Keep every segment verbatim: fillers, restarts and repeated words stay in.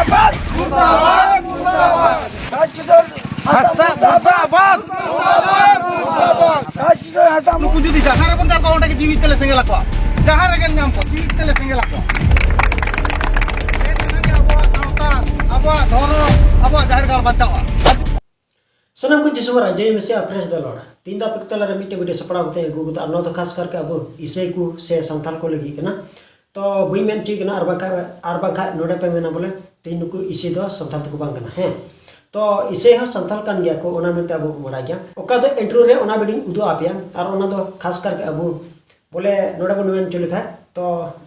ᱢᱩᱨᱫᱟᱵᱟᱫ, ᱢᱩᱨᱫᱟᱵᱟᱫ। ᱨᱟᱡᱽᱠᱤᱥᱳᱨ ᱦᱟᱸᱥᱫᱟ ᱦᱟᱸᱥᱫᱟ ᱢᱩᱨᱫᱟᱵᱟᱫ। ᱢᱩᱨᱫᱟᱵᱟᱫ, ᱢᱩᱨᱫᱟᱵᱟᱫ। ᱨᱟᱡᱽᱠᱤᱥᱳᱨ ᱦᱟᱸᱥᱫᱟ ᱱᱩᱠᱩ ᱡᱩᱫᱤ ᱡᱟᱦᱟᱸ ᱨᱮᱵᱚᱱ ᱫᱟᱞ ᱠᱚᱣᱟ, ᱚᱸᱰᱮ ᱜᱮ ᱡᱤᱣᱤ ᱛᱮᱞᱮ ᱥᱮᱸᱜᱮᱞ ᱟᱠᱚᱣᱟ, ᱡᱟᱦᱟᱸ ᱨᱮᱜᱮ ᱧᱟᱢ ᱠᱚᱣᱟ, ᱡᱤᱣᱤ ᱛᱮᱞᱮ ᱥᱮᱸᱜᱮᱞ ᱟᱠᱚᱣᱟ᱾ ᱮᱱ ᱦᱤᱞᱳᱜ ᱜᱮ ᱟᱵᱚᱣᱟᱜ ᱥᱟᱶᱛᱟ, ᱟᱵᱚᱣᱟᱜ ᱫᱷᱚᱨᱚᱢ, ᱟᱵᱚᱣᱟᱜ ᱡᱟᱦᱮᱨ ᱜᱟᱲ ᱵᱟᱧᱪᱟᱣᱜᱼᱟ᱾ ᱥᱟᱱᱟᱢ ᱠᱚ ᱡᱤᱥᱩ ᱢᱟᱨᱟᱝ ᱡᱚᱭ ᱢᱮᱥᱤ ᱟᱨ praise the Lord᱾ ᱛᱤᱦᱤᱧ ᱫᱚ ᱟᱯᱮ ᱠᱚ ᱛᱟᱞᱟᱨᱮ ᱢᱤᱫᱴᱮᱱ video ᱥᱟᱯᱲᱟᱣ ᱠᱟᱛᱮ ᱟᱹᱜᱩ ᱠᱟᱫᱟ, ᱟᱨ ᱱᱚᱣᱟ ᱫᱚ ᱠᱷᱟᱥ ᱠᱟᱨᱠᱮ ᱟᱵᱚ ᱤᱥᱟᱹᱭ ᱠᱚ ᱥᱮ ᱥᱟᱱᱛᱟᱲ ᱠᱚ ᱞᱟᱹᱜᱤᱫ ᱠᱟᱱᱟ᱾ ᱛᱚ ᱵᱟᱹᱧ ᱢᱮᱱ ᱦᱚᱪᱚᱭ ᱠᱟᱱᱟ, ᱟᱨ ᱵᱟᱝᱠᱷᱟᱡ, ᱟᱨ ᱵᱟᱝᱠᱷᱟᱡ ᱱᱚᱰᱮ ᱯᱮ ᱢᱮᱱᱟ ᱵᱚᱞᱮ ᱛᱤᱦᱤᱧ ᱱᱩᱠᱩ ᱤᱥᱟᱹᱭ ᱫᱚ ᱥᱟᱱᱛᱟᱲ ᱫᱚᱠᱚ ᱵᱟᱝ ᱠᱟᱱᱟ᱾ ᱦᱮᱸ, ᱛᱚ ᱤᱥᱟᱹᱭ ᱦᱚᱸ ᱥᱟᱱᱛᱟᱲ ᱠᱟᱱ ᱜᱮᱭᱟ ᱠᱚ, ᱚᱱᱟ ᱢᱮᱱᱛᱮ ᱟᱵᱚ ᱵᱚᱱ ᱵᱟᱲᱟᱭ ᱜᱮᱭᱟ᱾ ᱚᱠᱟ ᱫᱚ intro ᱨᱮ ᱚᱱᱟ video ᱤᱧ ᱩᱫᱩᱜ ᱟᱯᱮᱭᱟ, ᱟᱨ ᱚᱱᱟ ᱫᱚ ᱠᱷᱟᱥ ᱠᱟᱨᱠᱮ ᱟᱵᱚ ᱵᱚᱞᱮ ᱱᱚᱰᱮ ᱵᱚᱱ ᱢᱮᱱ ᱦᱚᱪᱚ ᱞᱮᱠᱷᱟᱡ, ᱛᱚ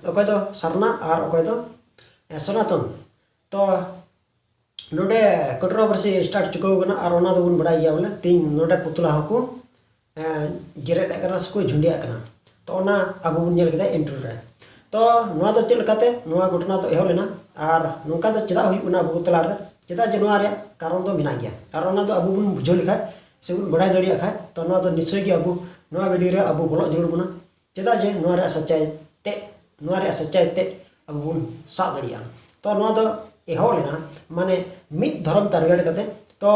ᱚᱠᱚᱭ ᱫᱚ ᱥᱟᱨᱱᱟ ᱟᱨ ᱚᱠᱚᱭ ᱫᱚ, ᱮ, ᱥᱚᱱᱟᱛᱚᱱ᱾ ᱛᱚ ᱱᱚᱰᱮ controversy start ᱪᱩᱠᱟᱹᱣ ᱠᱟᱱᱟ, ᱟᱨ ᱚᱱᱟ ᱫᱚᱵᱚᱱ ᱵᱟᱲᱟᱭ ᱜᱮᱭᱟ ᱵᱚᱞᱮ ᱛᱤᱦᱤᱧ ᱱᱚᱰᱮ ᱯᱩᱛᱞᱟ ᱦᱚᱸᱠᱚ, ᱮᱸ, ᱡᱮᱨᱮᱫ ᱮᱫ ᱠᱟᱱᱟ ᱥᱮᱠᱚ ᱡᱷᱩᱸᱰᱤᱭᱟᱜ ᱠᱟᱱᱟ᱾ ᱛᱚ ᱚᱱᱟ ᱟᱵᱚ ᱵᱚᱱ ᱧᱮᱞ ᱠᱮᱫᱟ intro ᱨᱮ᱾ ᱛᱚ ᱱᱚᱣᱟ ᱫᱚ ᱪᱮᱫ ᱞᱮᱠᱟᱛᱮ ᱱᱚᱣᱟ ᱜᱷᱚᱴᱚᱱᱟ ᱫᱚ ᱮᱦᱚᱵ ᱞᱮᱱᱟ ᱟᱨ ᱱᱚᱝᱠᱟ ᱫᱚ ᱪᱮᱫᱟᱜ ᱦᱩᱭᱩᱜ ᱠᱟᱱᱟ ᱟᱵᱚ ᱠᱚ ᱛᱟᱞᱟᱨᱮ, ᱪᱮᱫᱟᱜ ᱡᱮ ᱱᱚᱣᱟ ᱨᱮᱭᱟᱜ ᱠᱟᱨᱚᱱ ᱫᱚ ᱢᱮᱱᱟᱜ ᱜᱮᱭᱟ, ᱟᱨ ᱚᱱᱟ ᱫᱚ ᱟᱵᱚ ᱵᱚᱱ ᱵᱩᱡᱷᱟᱹᱣ ᱞᱮᱠᱷᱟᱡ ᱥᱮᱵᱚᱱ ᱵᱟᱲᱟᱭ ᱫᱟᱲᱮᱭᱟᱜ ᱠᱷᱟᱡ, ᱛᱚ ᱱᱚᱣᱟ ᱫᱚ ᱱᱤᱥᱪᱚᱭ ᱜᱮ ᱟᱵᱚ ᱱᱚᱣᱟ video ᱨᱮ ᱟᱵᱚ ᱵᱚᱞᱚᱜ ᱡᱟᱹᱨᱩᱲ ᱵᱚᱱᱟ᱾ ᱪᱮᱫᱟᱜ ᱡᱮ ᱱᱚᱣᱟ ᱨᱮᱭᱟᱜ ᱥᱟᱪᱟᱭ ᱛᱮᱫ, ᱱᱚᱣᱟ ᱨᱮᱭᱟᱜ ᱥᱟᱪᱟᱭ ᱛᱮᱫ ᱟᱵᱚ ᱵᱚᱱ ᱥᱟᱵ ᱫᱟᱲᱮᱭᱟᱜᱼᱟ᱾ ᱛᱚ ᱱᱚᱣᱟ ᱫᱚ ᱮᱦᱚᱵ ᱞᱮᱱᱟ ᱢᱟᱱᱮ ᱢᱤᱫ ᱫᱷᱚᱨᱚᱢ target ᱠᱟᱛᱮ᱾ ᱛᱚ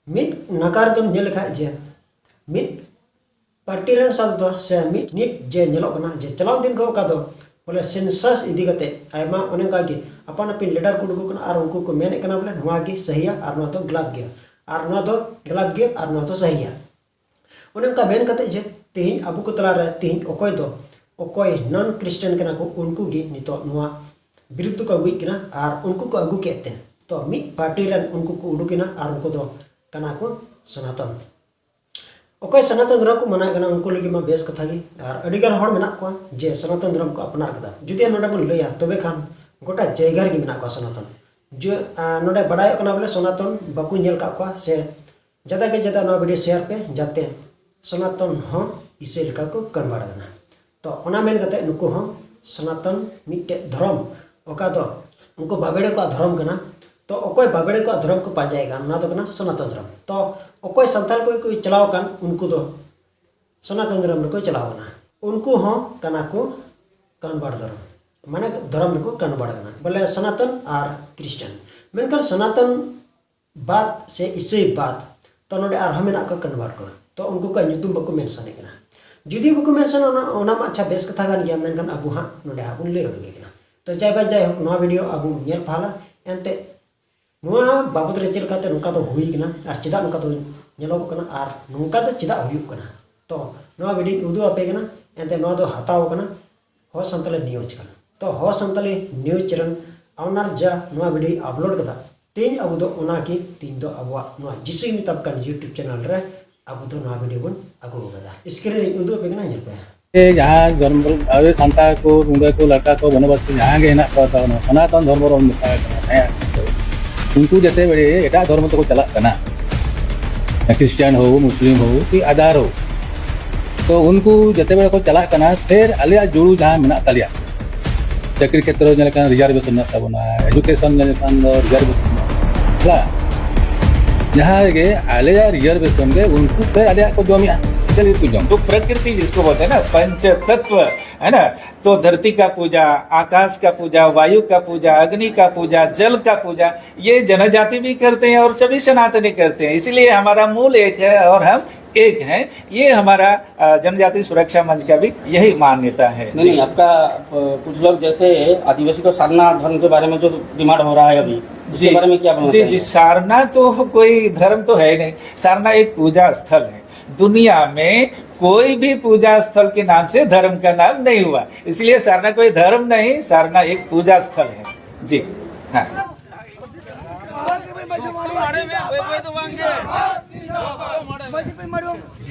ᱢᱤᱫ ᱱᱟᱠᱟᱨ ᱫᱚᱢ ᱧᱮᱞ ᱞᱮᱠᱷᱟᱡ ᱡᱮ ᱢᱤᱫ party ᱨᱮᱱ ᱥᱟᱶ ᱫᱚ ᱥᱮ ᱢᱤᱫ ᱱᱤᱛ ᱡᱮ ᱧᱮᱞᱚᱜ ᱠᱟᱱᱟ ᱡᱮ ᱪᱟᱞᱟᱣ ᱫᱤᱱ ᱠᱷᱚᱱ ᱚᱠᱟ ᱫᱚ ᱵᱚᱞᱮ census ᱤᱫᱤ ᱠᱟᱛᱮ ᱟᱭᱢᱟ ᱚᱱᱮ ᱚᱱᱠᱟ ᱜᱮ ᱟᱯᱟᱱ ᱟᱹᱯᱤᱱ leader ᱠᱚ ᱩᱰᱩᱠᱚᱜ ᱠᱟᱱᱟ ᱟᱨ ᱩᱱᱠᱩ ᱠᱚ ᱢᱮᱱᱮᱫ ᱠᱟᱱᱟ ᱵᱚᱞᱮ ᱱᱚᱣᱟ ᱜᱮ ᱥᱟᱹᱦᱤᱭᱟ ᱟᱨ ᱱᱚᱣᱟ ᱫᱚ ᱜᱟᱞᱟᱛ ᱜᱮᱭᱟ, ᱟᱨ ᱱᱚᱣᱟ ᱫᱚ ᱜᱟᱞᱟᱛ ᱜᱮᱭᱟ ᱟᱨ ᱱᱚᱣᱟ ᱫᱚ ᱥᱟᱹᱦᱤᱭᱟ᱾ ᱚᱱᱮ ᱚᱱᱠᱟ ᱢᱮᱱ ᱠᱟᱛᱮ ᱡᱮ ᱛᱮᱦᱮᱧ ᱟᱵᱚ ᱠᱚ ᱛᱟᱞᱟᱨᱮ ᱛᱮᱦᱮᱧ ᱚᱠᱚᱭ ᱫᱚ ᱚᱠᱚᱭ non Christian ᱠᱟᱱᱟ ᱠᱚ, ᱩᱱᱠᱩ ᱜᱮ ᱱᱤᱛᱚᱜ ᱱᱚᱣᱟ ᱵᱤᱨᱩᱫᱽ ᱫᱚᱠᱚ ᱟᱹᱜᱩᱭᱮᱫ ᱠᱟᱱᱟ᱾ ᱟᱨ ᱩᱱᱠᱩ ᱠᱚ ᱟᱹᱜᱩ ᱠᱮᱫ ᱛᱮ ᱛᱚ ᱢᱤᱫ party ᱨᱮᱱ ᱩᱱᱠᱩ ᱠᱚ ᱩᱰᱩᱠ ᱮᱱᱟ ᱟᱨ ᱩᱱᱠᱩ ᱫᱚ ᱠᱟᱱᱟ ᱠᱚ ᱥᱚᱱᱟᱛᱚᱱ᱾ ᱚᱠᱚᱭ ᱥᱚᱱᱟᱛᱚᱱ ᱫᱷᱚᱨᱚᱢ ᱠᱚ ᱢᱟᱱᱟᱣᱮᱫ ᱠᱟᱱᱟ ᱩᱱᱠᱩ ᱞᱟᱹᱜᱤᱫ ᱢᱟ ᱵᱮᱥ ᱠᱟᱛᱷᱟ ᱜᱮ, ᱟᱨ ᱟᱹᱰᱤ ᱜᱟᱱ ᱦᱚᱲ ᱢᱮᱱᱟᱜ ᱠᱚᱣᱟ ᱡᱮ ᱥᱚᱱᱟᱛᱚᱱ ᱫᱷᱚᱨᱚᱢ ᱠᱚ ᱟᱯᱱᱟᱨ ᱠᱟᱫᱟ᱾ ᱡᱩᱫᱤ ᱱᱚᱰᱮ ᱵᱚᱱ ᱞᱟᱹᱭᱟ ᱛᱚᱵᱮ ᱠᱷᱟᱱ ᱜᱚᱴᱟ ᱡᱟᱭᱜᱟ ᱨᱮᱜᱮ ᱢᱮᱱᱟᱜ ᱠᱚᱣᱟ ᱥᱚᱱᱟᱛᱚᱱ᱾ ᱡᱮ, ᱟᱨ ᱱᱚᱰᱮ ᱵᱟᱰᱟᱭᱚᱜ ᱠᱟᱱᱟ ᱵᱚᱞᱮ ᱥᱚᱱᱟᱛᱚᱱ ᱵᱟᱠᱚ ᱧᱮᱞ ᱟᱠᱟᱫ ᱠᱚᱣᱟ ᱥᱮ ᱡᱟᱫᱟ ᱠᱮ ᱡᱟᱫᱟ ᱱᱚᱣᱟ video share ᱯᱮ, ᱡᱟᱛᱮ ᱥᱚᱱᱟᱛᱚᱱ ᱦᱚᱸ ᱤᱥᱟᱹᱭ ᱞᱮᱠᱟ ᱠᱚ convert ᱮᱱᱟ᱾ ᱛᱚ ᱚᱱᱟ ᱢᱮᱱ ᱠᱟᱛᱮ ᱱᱩᱠᱩ ᱦᱚᱸ ᱥᱚᱱᱟᱛᱚᱱ ᱢᱤᱫᱴᱮᱡ ᱫᱷᱚᱨᱚᱢ, ᱚᱠᱟ ᱫᱚ ᱩᱱᱠᱩ ᱵᱟᱵᱮᱲᱮ ᱠᱚᱣᱟᱜ ᱫᱷᱚᱨᱚᱢ ᱠᱟᱱᱟ᱾ ᱛᱚ ᱚᱠᱚᱭ ᱵᱟᱵᱮᱲᱮ ᱠᱚᱣᱟᱜ ᱫᱷᱚᱨᱚᱢ ᱠᱚ ᱯᱟᱸᱡᱟᱭᱮᱫ ᱠᱟᱱ, ᱚᱱᱟ ᱫᱚ ᱠᱟᱱᱟ ᱥᱚᱱᱟᱛᱚᱱ ᱫᱷᱚᱨᱚᱢ᱾ ᱛᱚ ᱚᱠᱚᱭ ᱥᱟᱱᱛᱟᱲ ᱠᱚ ᱠᱚ ᱪᱟᱞᱟᱣ ᱟᱠᱟᱱ, ᱩᱱᱠᱩ ᱫᱚ ᱥᱚᱱᱟᱛᱚᱱ ᱫᱷᱚᱨᱚᱢ ᱨᱮᱠᱚ ᱪᱟᱞᱟᱣ ᱠᱟᱱᱟ᱾ ᱩᱱᱠᱩ ᱦᱚᱸ ᱠᱟᱱᱟ ᱠᱚ convert ᱫᱷᱚᱨᱚᱢ᱾ ᱢᱟᱱᱮ ᱫᱷᱚᱨᱚᱢ ᱨᱮᱠᱚ ᱠᱚᱱᱵᱷᱟᱨᱴ ᱠᱟᱱᱟ, ᱵᱚᱞᱮ ᱥᱚᱱᱟᱛᱚᱱ ᱟᱨ ᱠᱷᱨᱤᱥᱴᱟᱱ᱾ ᱢᱮᱱᱠᱷᱟᱱ ᱥᱚᱱᱟᱛᱚᱱ ᱵᱟᱫ ᱥᱮ ᱤᱥᱟᱹᱭ ᱵᱟᱫ ᱛᱚ ᱱᱚᱰᱮ ᱟᱨᱦᱚᱸ ᱢᱮᱱᱟᱜ ᱠᱚᱣᱟ ᱠᱚᱱᱵᱷᱟᱨᱴ ᱠᱚ, ᱛᱚ ᱩᱱᱠᱩ ᱠᱚᱣᱟᱜ ᱧᱩᱛᱩᱢ ᱵᱟᱠᱚ ᱢᱮᱱᱥᱚᱱᱮᱫ ᱠᱟᱱᱟ᱾ ᱡᱩᱫᱤ ᱵᱟᱠᱚ ᱢᱮᱱᱥᱚᱱᱟ, ᱚᱱᱟ, ᱚᱱᱟ ᱢᱟ ᱟᱪᱪᱷᱟ, ᱵᱮᱥ ᱠᱟᱛᱷᱟ ᱠᱟᱱ ᱜᱮᱭᱟ, ᱢᱮᱱᱠᱷᱟᱱ ᱟᱵᱚ ᱦᱟᱸᱜ ᱱᱚᱰᱮ ᱦᱟᱸᱜ ᱵᱚᱱ ᱞᱟᱹᱭ ᱩᱰᱩᱠᱮᱫ ᱠᱟᱱᱟ᱾ ᱛᱚ ᱡᱟᱭ ᱵᱟ ᱡᱟᱭᱦᱳᱠ, ᱱᱚᱣᱟ ᱵᱷᱤᱰᱤᱭᱳ ᱟᱵᱚ ᱧᱮᱞ ᱯᱟᱦᱞᱟ᱾ ᱮᱱᱛᱮ ᱱᱚᱣᱟ ᱵᱟᱵᱚᱫ ᱨᱮ ᱪᱮᱫ ᱞᱮᱠᱟᱛᱮ ᱱᱚᱝᱠᱟ ᱫᱚ ᱦᱩᱭ ᱠᱟᱱᱟ ᱟᱨ ᱪᱮᱫᱟᱜ ᱱᱚᱝᱠᱟ ᱫᱚ ᱧᱮᱞᱚᱜᱚᱜ ᱠᱟᱱᱟ ᱟᱨ ᱱᱚᱝᱠᱟ ᱫᱚ ᱪᱮᱫᱟᱜ ᱦᱩᱭᱩᱜ ᱠᱟᱱᱟ, ᱛᱚ ᱱᱚᱣᱟ ᱵᱷᱤᱰᱤᱭᱳᱧ ᱩᱫᱩᱜ ᱟᱯᱮ ᱠᱟᱱᱟ᱾ ᱮᱱᱛᱮ ᱱᱚᱣᱟ ᱫᱚ ᱦᱟᱛᱟᱣ ᱠᱟᱱᱟ ᱦᱚ ᱥᱟᱱᱛᱟᱞᱤ ᱱᱤᱭᱩᱡᱽ ᱠᱟᱱᱟ᱾ ᱛᱚ ᱦᱚ ᱥᱟᱱᱛᱟᱞᱤ ᱱᱤᱭᱩᱡᱽ ᱪᱮᱱᱮᱞ ᱚᱱᱟᱨ ᱡᱟ ᱱᱚᱣᱟ ᱵᱷᱤᱰᱤᱭᱳ ᱟᱯᱞᱳᱰ ᱠᱟᱫᱟ, ᱛᱮᱦᱮᱧ ᱟᱵᱚ ᱫᱚ ᱚᱱᱟ ᱜᱮ ᱛᱮᱦᱮᱧ ᱫᱚ ᱟᱵᱚᱣᱟᱜ ᱱᱚᱣᱟ ᱡᱤᱥᱩᱭ ᱢᱮᱛᱟᱢ ᱠᱟᱱ ᱭᱩᱴᱩᱵᱽ ᱪᱮᱱᱮᱞ ᱨᱮ ᱟᱵᱚ ᱫᱚ ᱱᱚᱣᱟ ᱵᱷᱤᱰᱤᱭᱳ ᱵᱚᱱ ᱟᱹᱜᱩ ᱟᱠᱟᱫᱟ᱾ ᱥᱠᱨᱤᱱ ᱨᱮᱧ ᱩᱫᱩᱜ ᱟᱯᱮ ᱠᱟᱱᱟ, ᱧᱮᱞ ᱯᱮ᱾ ᱡᱟᱦᱟᱸ ᱫᱷᱚᱨᱢᱚ, ᱟᱵᱚ ᱥᱟᱱᱛᱟᱲ ᱠᱚ, ᱢᱩᱰᱟᱹ ᱠᱚ, ᱞᱟᱴᱟ ᱠᱚ, ᱵᱚᱱᱚᱵᱟᱥᱤ ᱡᱟᱦᱟᱸ ᱜᱮ ᱦᱮᱱᱟᱜ ᱠᱚᱣᱟ, ᱛᱟᱵᱚᱱᱟ ᱥᱚᱱᱟᱛᱚᱱ ᱫᱷᱚᱨᱢᱚ ᱨᱮᱵᱚᱱ ᱢᱮᱥᱟ ᱟᱠᱟᱱᱟ᱾ ᱦᱮᱸ, ᱩᱱᱠᱩ ᱡᱟᱛᱮ ᱵᱮᱲᱮ ᱮᱴᱟᱜ ᱫᱷᱚᱨᱢᱚ ᱛᱮᱠᱚ ᱪᱟᱞᱟᱜ ᱠᱟᱱᱟ, ᱠᱷᱨᱤᱥᱴᱟᱱ ᱦᱳ, ᱢᱩᱥᱞᱤᱢ ᱦᱳ, ᱠᱤ ᱟᱫᱟᱨ ᱦᱳ, ᱛᱚ ᱩᱱᱠᱩ ᱡᱟᱛᱮ ᱵᱮᱲᱮ ᱠᱚ ᱪᱟᱞᱟᱜ ᱠᱟᱱᱟ, ᱯᱷᱮᱨ ᱟᱞᱮᱭᱟᱜ ᱡᱩᱲᱩ ᱡᱟᱦᱟᱸ ᱢᱮᱱᱟᱜ ᱛᱟᱞᱮᱭᱟ, ᱪᱟᱹᱠᱨᱤ ᱠᱷᱮᱛᱨᱚ ᱧᱮᱞ ᱞᱮᱠᱷᱟᱱ ᱨᱤᱡᱟᱨᱵᱷᱮᱥᱚᱱ ᱢᱮᱱᱟᱜ ᱛᱟᱵᱚᱱᱟ, ᱮᱰᱩᱠᱮᱥᱚᱱ ᱧᱮᱞ ᱞᱮᱠᱷᱟᱱ ᱫᱚ ᱨᱤᱡᱟᱨᱵᱷᱮᱥᱚᱱ ᱢᱮᱱᱟᱜ ᱛᱟᱵᱚᱱᱟ᱾ ᱡᱟᱦᱟᱸ ᱨᱮᱜᱮ ᱟᱞᱮᱭᱟᱜ ᱨᱤᱡᱟᱨᱵᱷᱮᱥᱚᱱ ᱜᱮ ᱩᱱᱠᱩ ᱯᱷᱮᱨ ᱟᱞᱮᱭᱟᱜ ᱠᱚ ᱡᱚᱢᱮᱜᱼᱟ᱾ ᱪᱮᱫ ᱞᱟᱹᱜᱤᱫ ᱠᱚ ᱡᱚᱢ? तो प्रकृति जिसको बोलते हैं ना, पंच तत्व, है ना, तो धरती का पूजा, आकाश का पूजा, वायु का पूजा, अग्नि का पूजा, जल का पूजा, ये जनजाति भी करते हैं और सभी सनातनी करते हैं। इसलिए हमारा मूल एक है और हम एक हैं। ये हमारा जनजाति सुरक्षा मंच का भी यही मान्यता है। नहीं, आपका कुछ लोग जैसे आदिवासी का सरना धर्म के बारे में जो डिमांड हो रहा है अभी, उसके बारे में क्या बोलना जी जी चाहेंगे? सारना तो कोई धर्म तो है नहीं। सारना एक पूजा स्थल है। दुनिया में कोई भी पूजा स्थल के नाम से धर्म का नाम नहीं हुआ, इसलिए सारना कोई धर्म नहीं, सारना एक पूजा स्थल है। जी हाँ। मजमा मड़वा जिंदाबाद। जिंदाबाद।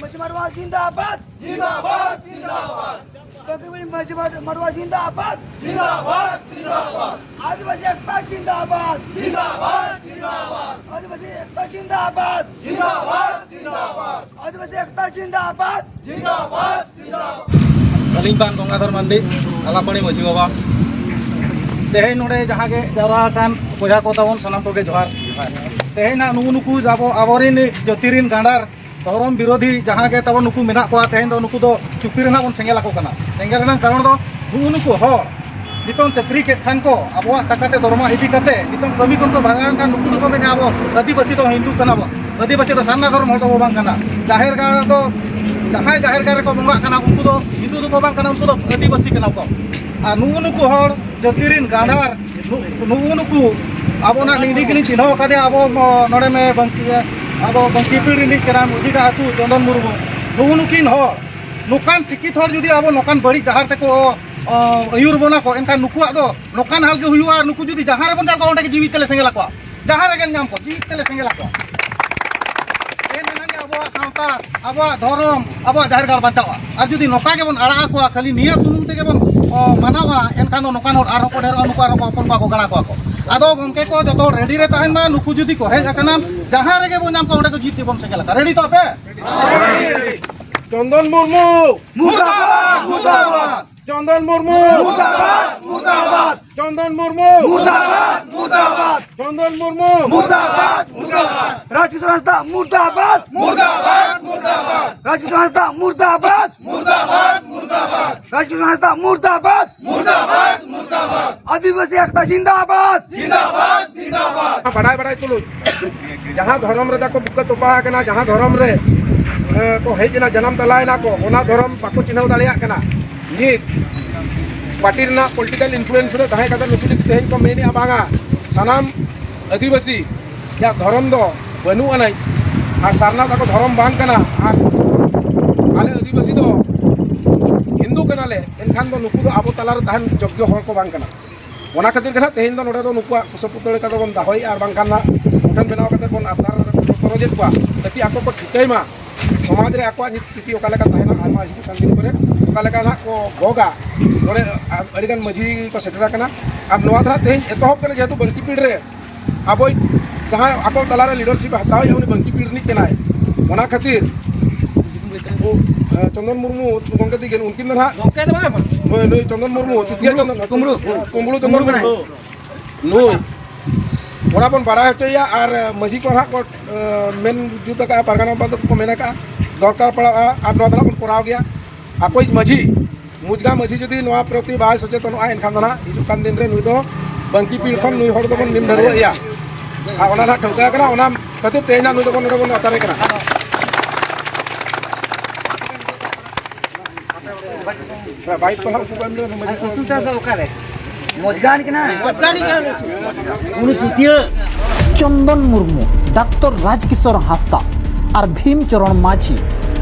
मजमा मड़वा जिंदाबाद। जिंदाबाद। मजमा मड़वा जिंदाबाद। जिंदाबाद। जिंदाबाद। आदिवासी एकता जिंदाबाद। जिंदाबाद। जिंदाबाद। आदिवासी एकता जिंदाबाद। जिंदाबाद। जिंदाबाद। आदिवासी एकता जिंदाबाद। जिंदाबाद। ᱟᱹᱞᱤᱧ ᱵᱟᱝ ᱜᱚᱝᱜᱟᱫᱷᱚᱨ ᱢᱟᱱᱰᱤ, ᱟᱞᱟᱯᱟᱲᱤ ᱢᱟᱹᱡᱷᱤ ᱵᱟᱵᱟ᱾ ᱛᱮᱦᱮᱧ ᱱᱚᱰᱮ ᱡᱟᱦᱟᱸ ᱜᱮ ᱡᱟᱣᱨᱟ ᱟᱠᱟᱱ ᱵᱚᱭᱦᱟ ᱠᱚ ᱛᱟᱵᱚᱱ, ᱥᱟᱱᱟᱢ ᱠᱚᱜᱮ ᱡᱚᱦᱟᱨ᱾ ᱛᱮᱦᱮᱧ ᱱᱟᱜ ᱱᱩᱜᱩ ᱱᱩᱠᱩ ᱟᱵᱚ, ᱟᱵᱚᱨᱮᱱ ᱡᱟᱹᱛᱤ ᱨᱮᱱ ᱜᱟᱸᱰᱟᱨ, ᱫᱷᱚᱨᱚᱢ ᱵᱤᱨᱳᱫᱷᱤ ᱡᱟᱦᱟᱸ ᱜᱮ ᱛᱟᱵᱚᱱ ᱱᱩᱠᱩ ᱢᱮᱱᱟᱜ ᱠᱚᱣᱟ, ᱛᱮᱦᱮᱧ ᱫᱚ ᱱᱩᱠᱩ ᱫᱚ ᱪᱩᱯᱤ ᱨᱮᱱᱟᱜ ᱵᱚᱱ ᱥᱮᱸᱜᱮᱞ ᱟᱠᱚ ᱠᱟᱱᱟ᱾ ᱥᱮᱸᱜᱮᱞ ᱨᱮᱱᱟᱜ ᱠᱟᱨᱚᱱ ᱫᱚ ᱱᱩᱜᱩ ᱱᱩᱠᱩ ᱦᱚᱲ ᱱᱤᱛᱚᱝ ᱪᱟᱹᱠᱨᱤ ᱠᱮᱫ ᱠᱷᱟᱱ ᱠᱚ, ᱟᱵᱚᱣᱟᱜ ᱴᱟᱠᱟ ᱛᱮ ᱫᱚᱨᱢᱟ ᱤᱫᱤ ᱠᱟᱛᱮ ᱱᱤᱛᱚᱝ ᱠᱟᱹᱢᱤ ᱠᱷᱚᱱ ᱠᱚ ᱵᱷᱟᱜᱟᱣ ᱮᱱ ᱠᱷᱟᱱ, ᱱᱩᱠᱩ ᱫᱚᱠᱚ ᱢᱮᱱᱟ, "ᱟᱵᱚ ᱟᱹᱫᱤᱵᱟᱹᱥᱤ ᱫᱚ ᱦᱤᱱᱫᱩ ᱠᱟᱱᱟ ᱵᱚ, ᱟᱹᱫᱤᱵᱟᱹᱥᱤ ᱫᱚ ᱥᱟᱨᱱᱟ ᱫᱷᱚᱨᱚᱢ ᱦᱚᱲ ᱫᱚᱵᱚ ᱵᱟᱝ ᱠᱟᱱᱟ, ᱡᱟᱦᱮᱨ ᱜᱟᱲ ᱫᱚ, ᱡᱟᱦᱟᱸᱭ ᱡᱟᱦᱮᱨ ᱜᱟᱲ ᱨᱮᱠᱚ ᱵᱚᱸᱜᱟᱜ ᱠᱟᱱᱟ, ᱩᱱᱠᱩ ᱫᱚ ᱦᱤᱱᱫᱩ ᱫᱚᱠᱚ ᱵᱟᱝ ᱠᱟᱱᱟ, ᱩᱱᱠᱩ ᱫᱚ ᱟᱹᱫᱤᱵᱟᱹᱥᱤ ᱠᱟᱱᱟ ᱠᱚ᱾" ᱟᱨ ᱱᱩᱜᱼᱩ ᱱᱩᱠᱩ ᱦᱚᱲ ᱡᱟᱹᱛᱤ ᱨᱤᱱ ᱜᱟᱸᱰᱟᱨ, ᱱᱩ-, ᱱᱩᱜᱼᱩ ᱱᱩᱠᱩ ᱟᱵᱚᱱᱟᱜ ᱱᱤ-, ᱱᱤ ᱜᱮᱞᱤᱧ ᱪᱤᱱᱦᱟᱹᱣ ᱟᱠᱟᱫᱮᱭᱟ, ᱟᱵᱚ, ᱱᱚᱰᱮ ᱢᱮ ᱵᱟᱝᱠᱤ, ᱟᱵᱚ ᱵᱟᱝᱠᱤᱯᱤᱲ ᱨᱤᱱᱤᱡ ᱠᱟᱱᱟ, ᱢᱩᱡᱤᱰᱟ ᱟᱹᱛᱩ ᱪᱚᱱᱫᱚᱱ ᱢᱩᱨᱢᱩ᱾ ᱱᱩᱜᱼᱩ ᱱᱩᱠᱤᱱ ᱦᱚᱲ, ᱱᱚᱝᱠᱟᱱ ᱥᱤᱠᱠᱷᱤᱛ ᱦᱚᱲ ᱡᱩᱫᱤ ᱟᱵᱚ ᱱᱚᱝᱠᱟᱱ ᱵᱟᱹᱲᱤᱡ ᱰᱟᱦᱟᱨ ᱛᱮᱠᱚ, ᱚ, ᱟᱹᱭᱩᱨ ᱵᱚᱱᱟ ᱠᱚ, ᱮᱱᱠᱷᱟᱱ ᱱᱩᱠᱩᱣᱟᱜ ᱫᱚ ᱱᱚᱝᱠᱟᱱ ᱦᱟᱞ ᱜᱮ ᱦᱩᱭᱩᱜᱼᱟ᱾ ᱟᱨ ᱱᱩᱠᱩ ᱡᱩᱫᱤ ᱡᱟᱦᱟᱸ ᱨᱮᱵᱚᱱ ᱧᱮᱞ ᱠᱚᱣᱟ, ᱚᱸᱰᱮ ᱜᱮ ᱡᱤᱣᱤ ᱛᱮᱞᱮ ᱥᱮᱸᱜᱮᱞ ᱟᱠᱚᱣᱟ, ᱡᱟᱦᱟᱸ ᱨᱮᱜᱮ ᱧᱟᱢ ᱠᱚᱣᱟ, ᱡᱤᱣᱤ ᱛᱮᱞᱮ ᱥᱮᱸᱜᱮᱞ ᱟᱠᱚᱣᱟ᱾ ᱮᱱ ᱮᱱᱟᱝ ᱜᱮ ᱟᱵᱚᱣᱟᱜ ᱥᱟᱶᱛᱟ, ᱟᱵᱚᱣᱟᱜ ᱫᱷᱚᱨᱚᱢ, ᱟᱵᱚᱣᱟᱜ ᱡᱟᱦᱮᱨ ᱜᱟᱲ ᱵᱟᱧᱪᱟᱣᱼᱟ᱾ ᱟᱨ ᱡᱩᱫᱤ ᱱᱚᱝᱠᱟ ᱜᱮᱵᱚᱱ ᱟᱲᱟᱜ ᱟᱠᱚᱣᱟ, ᱠᱷᱟᱹᱞᱤ ᱱᱤᱭᱟᱹ ᱥᱩᱢᱩᱝ ᱛᱮᱜᱮ ᱵᱚᱱ, ᱚ, ᱢᱟᱱᱟᱣᱟ, ᱮᱱᱠᱷᱟᱱ ᱫᱚ ᱱᱚᱝᱠᱟᱱ ᱦᱚᱲ ᱟᱨᱦᱚᱸ ᱠᱚ ᱰᱷᱮᱨᱚᱜᱼᱟ, ᱱᱩᱠᱩ ᱟᱨᱦᱚᱸ ᱠᱚ ᱦᱚᱯᱚᱱ ᱠᱚᱣᱟ, ᱠᱚ ᱜᱟᱬᱟ ᱠᱚᱣᱟ ᱠᱚ᱾ ᱟᱫᱚ ᱜᱚᱢᱠᱮ ᱠᱚ ᱡᱚᱛᱚ ᱦᱚᱲ ᱨᱮᱰᱤ ᱨᱮ ᱛᱟᱦᱮᱱ ᱢᱟ, ᱱᱩᱠᱩ ᱡᱩᱫᱤ ᱠᱚ ᱦᱮᱡ ᱟᱠᱟᱱᱟ, ᱡᱟᱦᱟᱸ ᱨᱮᱜᱮ ᱵᱚᱱ ᱧᱟᱢ ᱠᱚᱣᱟ, ᱚᱸᱰᱮ ᱠᱚ ᱡᱤᱛ ᱛᱮᱵᱚᱱ ᱥᱮᱸᱜᱮᱞ ᱟᱠᱟᱫ᱾ ᱨᱮᱰᱤ ᱛᱚ ᱟᱯᱮ? ᱪᱚᱱᱫᱚᱱ ᱢᱩᱨᱢᱩ᱾ ᱢᱩᱨᱫᱟᱵᱟᱫ, ᱢᱩᱨᱫᱟᱵᱟᱫ᱾ ᱪᱚᱱᱫᱚᱱ ᱢᱩᱨᱢᱩ᱾ ᱢᱩᱨᱫᱟᱵᱟᱫ, ᱢᱩᱨᱫᱟᱵᱟᱫ᱾ ᱪᱚᱱᱫᱚᱱ ᱢᱩᱨᱢᱩ᱾ ᱢᱩᱨᱫᱟᱵᱟᱫ, ᱢᱩᱨᱫᱟᱵᱟᱫ᱾ ᱪᱚᱱᱫᱚᱱ ᱢᱩᱨᱢᱩ᱾ ᱢᱩᱨᱫᱟᱵᱟᱫ, ᱢᱩᱨᱫᱟᱵᱟᱫ᱾ ᱨᱟᱡᱽᱠᱤᱥᱳᱨ ᱦᱟᱸᱥᱫᱟ ᱢᱩᱨᱫᱟᱵᱟᱫ᱾ ᱢᱩᱨᱫᱟᱵᱟᱫ, ᱢᱩᱨᱫᱟᱵᱟᱫ᱾ ᱨᱟᱡᱽᱠᱤᱥᱳᱨ ᱦᱟᱸᱥᱫᱟ ᱢᱩᱨᱫᱟᱵᱟᱫ᱾ ᱢᱩᱨᱫᱟᱵᱟᱫ, ᱢᱩᱨᱫᱟᱵᱟᱫ᱾ ᱨᱟᱡᱽᱠᱤᱥᱳᱨ ᱦᱟᱸᱥᱫᱟ ᱢᱩᱨᱫᱟᱵᱟᱫ᱾ ᱢᱩᱨᱫᱟᱵᱟᱫ, ᱢᱩᱨᱫᱟᱵᱟᱫ᱾ ᱟᱹᱫᱤᱵᱟᱹᱥᱤ ᱮᱠᱛᱟ ᱡᱤᱱᱫᱟᱵᱟᱫ᱾ ᱡᱤᱱᱫᱟᱵᱟᱫ, ᱡᱤᱱᱫᱟᱵᱟᱫ᱾ ᱵᱟᱰᱟᱭ ᱵᱟᱰᱟᱭ ᱛᱩᱞᱩᱡ ᱡᱟᱦᱟᱸ ᱫᱷᱚᱨᱚᱢ ᱨᱮᱫᱚ ᱠᱚ ᱵᱩᱠᱟᱹ ᱛᱚᱯᱟ ᱟᱠᱟᱱᱟ, ᱡᱟᱦᱟᱸ ᱫᱷᱚᱨᱚᱢ ᱨᱮ, ᱮ, ᱠᱚ ᱦᱮᱡ ᱮᱱᱟ, ᱡᱟᱱᱟᱢ ᱛᱟᱞᱟᱭᱮᱱᱟ ᱠᱚ, ᱚᱱᱟ ᱫᱷᱚᱨᱚᱢ ᱵᱟᱠᱚ ᱪᱤᱱᱦᱟᱹᱣ ᱫᱟᱲᱮᱭᱟᱜ ᱠᱟᱱᱟ᱾ ᱱᱤᱛ ᱯᱟᱨᱴᱤ ᱨᱮᱱᱟᱜ ᱯᱚᱞᱤᱴᱤᱠᱟᱞ ᱤᱱᱯᱷᱞᱩᱭᱮᱱᱥ ᱨᱮ ᱛᱟᱦᱮᱸ ᱠᱟᱛᱮ ᱱᱩᱠᱩ ᱡᱩᱫᱤ ᱛᱮᱦᱮᱧ ᱠᱚ ᱢᱮᱱᱮᱫᱼᱟ, "ᱵᱟᱝᱟ, ᱥᱟᱱᱟᱢ ᱟᱹᱫᱤᱵᱟᱹᱥᱤ ᱭᱟᱜ ᱫᱷᱚᱨᱚᱢ ᱫᱚ ᱵᱟᱹᱱᱩᱜ ᱟᱹᱱᱤᱡ ᱟᱨ ᱥᱟᱨᱱᱟ ᱫᱚ ᱟᱠᱚ ᱫᱷᱚᱨᱚᱢ ᱵᱟᱝ ᱠᱟᱱᱟ, ᱟᱨ ᱟᱞᱮ ᱟᱹᱫᱤᱵᱟᱹᱥᱤ ᱫᱚ ᱦᱤᱱᱫᱩ ᱠᱟᱱᱟᱞᱮ", ᱮᱱᱠᱷᱟᱱ ᱫᱚ ᱱᱩᱠᱩ ᱫᱚ ᱟᱵᱚ ᱛᱟᱞᱟᱨᱮ ᱛᱟᱦᱮᱱ ᱡᱳᱜᱽᱜᱚ ᱦᱚᱲ ᱠᱚ ᱵᱟᱝ ᱠᱟᱱᱟ᱾ ᱚᱱᱟ ᱠᱷᱟᱹᱛᱤᱨ ᱜᱮ ᱱᱟᱦᱟᱜ ᱛᱮᱦᱮᱧ ᱫᱚ ᱱᱚᱰᱮ ᱫᱚ ᱱᱩᱠᱩᱣᱟᱜ ᱠᱩᱥᱟᱹ ᱯᱩᱛᱟᱹ ᱞᱮᱠᱟ ᱫᱚᱵᱚᱱ ᱫᱚᱦᱚᱭᱮᱫᱼᱟ, ᱟᱨ ᱵᱟᱝᱠᱷᱟᱱ ᱱᱟᱦᱟᱜ ᱢᱩᱴᱷᱟᱹᱱ ᱵᱮᱱᱟᱣ ᱠᱟᱛᱮ ᱵᱚᱱ ᱟᱨᱫᱟᱨ ᱛᱚᱨᱚᱡᱮᱫ ᱠᱚᱣᱟ, ᱛᱟᱠᱤ ᱟᱠᱚ ᱠᱚ ᱴᱷᱤᱠᱟᱹᱭ ᱢᱟ ᱥᱚᱢᱟᱡᱽ ᱨᱮ ᱟᱠᱚᱣᱟᱜ ᱱᱤᱛ ᱥᱛᱷᱤᱛᱤ ᱚᱠᱟ ᱞᱮᱠᱟ ᱛᱟᱦᱮᱱᱟ, ᱟᱭᱢᱟ ᱦᱤᱡᱩᱜ ᱠᱟᱱ ᱫᱤᱱ ᱠᱚᱨᱮ ᱚᱠᱟ ᱞᱮᱠᱟ ᱱᱟᱦᱟᱜ ᱠᱚ ᱜᱚᱜᱟ᱾ ᱱᱚᱰᱮ ᱟᱹᱰᱤᱜᱟᱱ ᱢᱟᱹᱡᱷᱤ ᱠᱚ ᱥᱮᱴᱮᱨ ᱟᱠᱟᱱᱟ, ᱟᱨ ᱱᱚᱣᱟ ᱫᱚ ᱱᱟᱦᱟᱜ ᱛᱮᱦᱮᱧ ᱮᱛᱚᱦᱚᱵ ᱠᱟᱱᱟ, ᱡᱮᱦᱮᱛᱩ ᱵᱟᱝᱠᱤ ᱯᱤᱲ ᱨᱮ ᱟᱵᱚᱭᱤᱡ ᱡᱟᱦᱟᱸᱭ ᱟᱠᱚ ᱛᱟᱞᱟᱨᱮ ᱞᱤᱰᱟᱨᱥᱤᱯ ᱮ ᱦᱟᱛᱟᱣᱮᱫᱼᱟ, ᱩᱱᱤ ᱵᱟᱝᱠᱤ ᱯᱤᱲ ᱨᱤᱱᱤᱡ ᱠᱟᱱᱟᱭ᱾ ᱚᱱᱟ ᱠᱷᱟᱹᱛᱤᱨ ᱩᱱᱠᱩ, ᱮ, ᱪᱚᱱᱫᱚᱱ ᱢᱩᱨᱢᱩ ᱜᱚᱢᱠᱮ ᱛᱤᱠᱤᱱ, ᱩᱱᱠᱤᱱ ᱫᱚ ᱱᱟᱦᱟᱜ ᱜᱚᱢᱠᱮ ᱫᱚ ᱵᱟᱝ, ᱵᱟᱝ᱾ ᱱᱩᱭ, ᱱᱩᱭ ᱪᱚᱱᱫᱚᱱ ᱢᱩᱨᱢᱩ, ᱪᱩᱛᱤᱭᱟ ᱪᱚᱱᱫᱚᱱ, ᱠᱩᱢᱵᱽᱲᱩ᱾ ᱠᱩᱢᱵᱽᱲᱩ ᱪᱚᱱᱫᱚᱱ ᱠᱩᱢᱵᱽᱲᱩ ᱢᱩᱨᱢᱩ᱾ ᱱᱩᱭ ᱛᱷᱚᱲᱟ ᱵᱚᱱ ᱵᱟᱲᱟᱭ ᱦᱚᱪᱚᱭᱮᱭᱟ, ᱟᱨ ᱢᱟᱹᱡᱷᱤ ᱠᱚ ᱱᱟᱦᱟᱜ ᱠᱚ, ᱮ, ᱢᱮᱱ ᱡᱩᱛ ᱟᱠᱟᱫᱼᱟ, ᱯᱟᱨᱜᱟᱱᱟ ᱵᱟᱵᱟ ᱠᱚ ᱢᱮᱱ ᱟᱠᱟᱫᱼᱟ, ᱫᱚᱨᱠᱟᱨ ᱯᱟᱲᱟᱜᱼᱟ, ᱟᱨ ᱱᱚᱣᱟ ᱫᱚ ᱱᱟᱦᱟᱜ ᱵᱚᱱ ᱠᱚᱨᱟᱣ ᱜᱮᱭᱟ᱾ ᱟᱠᱚᱭᱤᱡ ᱢᱟᱹᱡᱷᱤ ᱢᱩᱡᱽᱜᱟ ᱢᱟᱹᱡᱷᱤ ᱡᱩᱫᱤ ᱱᱚᱣᱟ ᱯᱨᱚᱛᱤ ᱵᱟᱭ ᱥᱚᱪᱮᱛᱚᱱᱚᱜᱼᱟ, ᱮᱱᱠᱷᱟᱱ ᱫᱚ ᱱᱟᱦᱟᱜ ᱦᱤᱡᱩᱜ ᱠᱟᱱ ᱫᱤᱱ ᱨᱮ ᱱᱩᱭ ᱫᱚ ᱵᱟᱝᱠᱤ ᱯᱤᱲ ᱠᱷᱚᱱ ᱱᱩᱭ ᱦᱚᱲ ᱫᱚᱵᱚᱱ ᱱᱤᱢ ᱰᱷᱟᱹᱨᱣᱟᱹᱜ ᱮᱭᱟ᱾ ᱟᱨ ᱚᱱᱟ ᱱᱟᱦᱟᱜ ᱴᱷᱟᱹᱣᱠᱟᱹ ᱟᱠᱟᱱᱟ, ᱚᱱᱟ ᱠᱷᱟᱹᱛᱤᱨ ᱛᱮ ᱱᱟᱦᱟᱜ ᱱᱩᱭ ᱫᱚᱵᱚᱱ ᱱᱚᱰᱮ ᱵᱚᱱ ᱟᱛᱟᱨᱮ ᱠᱟᱱᱟ᱾ ᱵᱟᱭᱤᱠ ᱠᱚ ᱱᱟᱦᱟᱜ ᱩᱱᱠᱩ ᱠᱚ ᱮᱢ ᱞᱮᱫᱟ, ᱢᱟᱹᱡᱷᱤ ᱠᱚ ᱮᱢ ᱞᱮᱫᱟ᱾ ᱢᱚᱡᱽᱜᱟᱱ ᱠᱟᱱᱟ᱾ ᱩᱱᱤ ᱛᱤᱛᱤᱭᱟᱹ᱾ ᱪᱚᱱᱫᱚᱱ ᱢᱩᱨᱢᱩ, ᱰᱟᱠᱛᱚᱨ ᱨᱟᱡᱽᱠᱤᱥᱳᱨ ᱦᱟᱸᱥᱫᱟ ᱟᱨ ᱵᱷᱤᱢ ᱪᱚᱨᱚᱬ ᱢᱟᱹᱡᱷᱤ,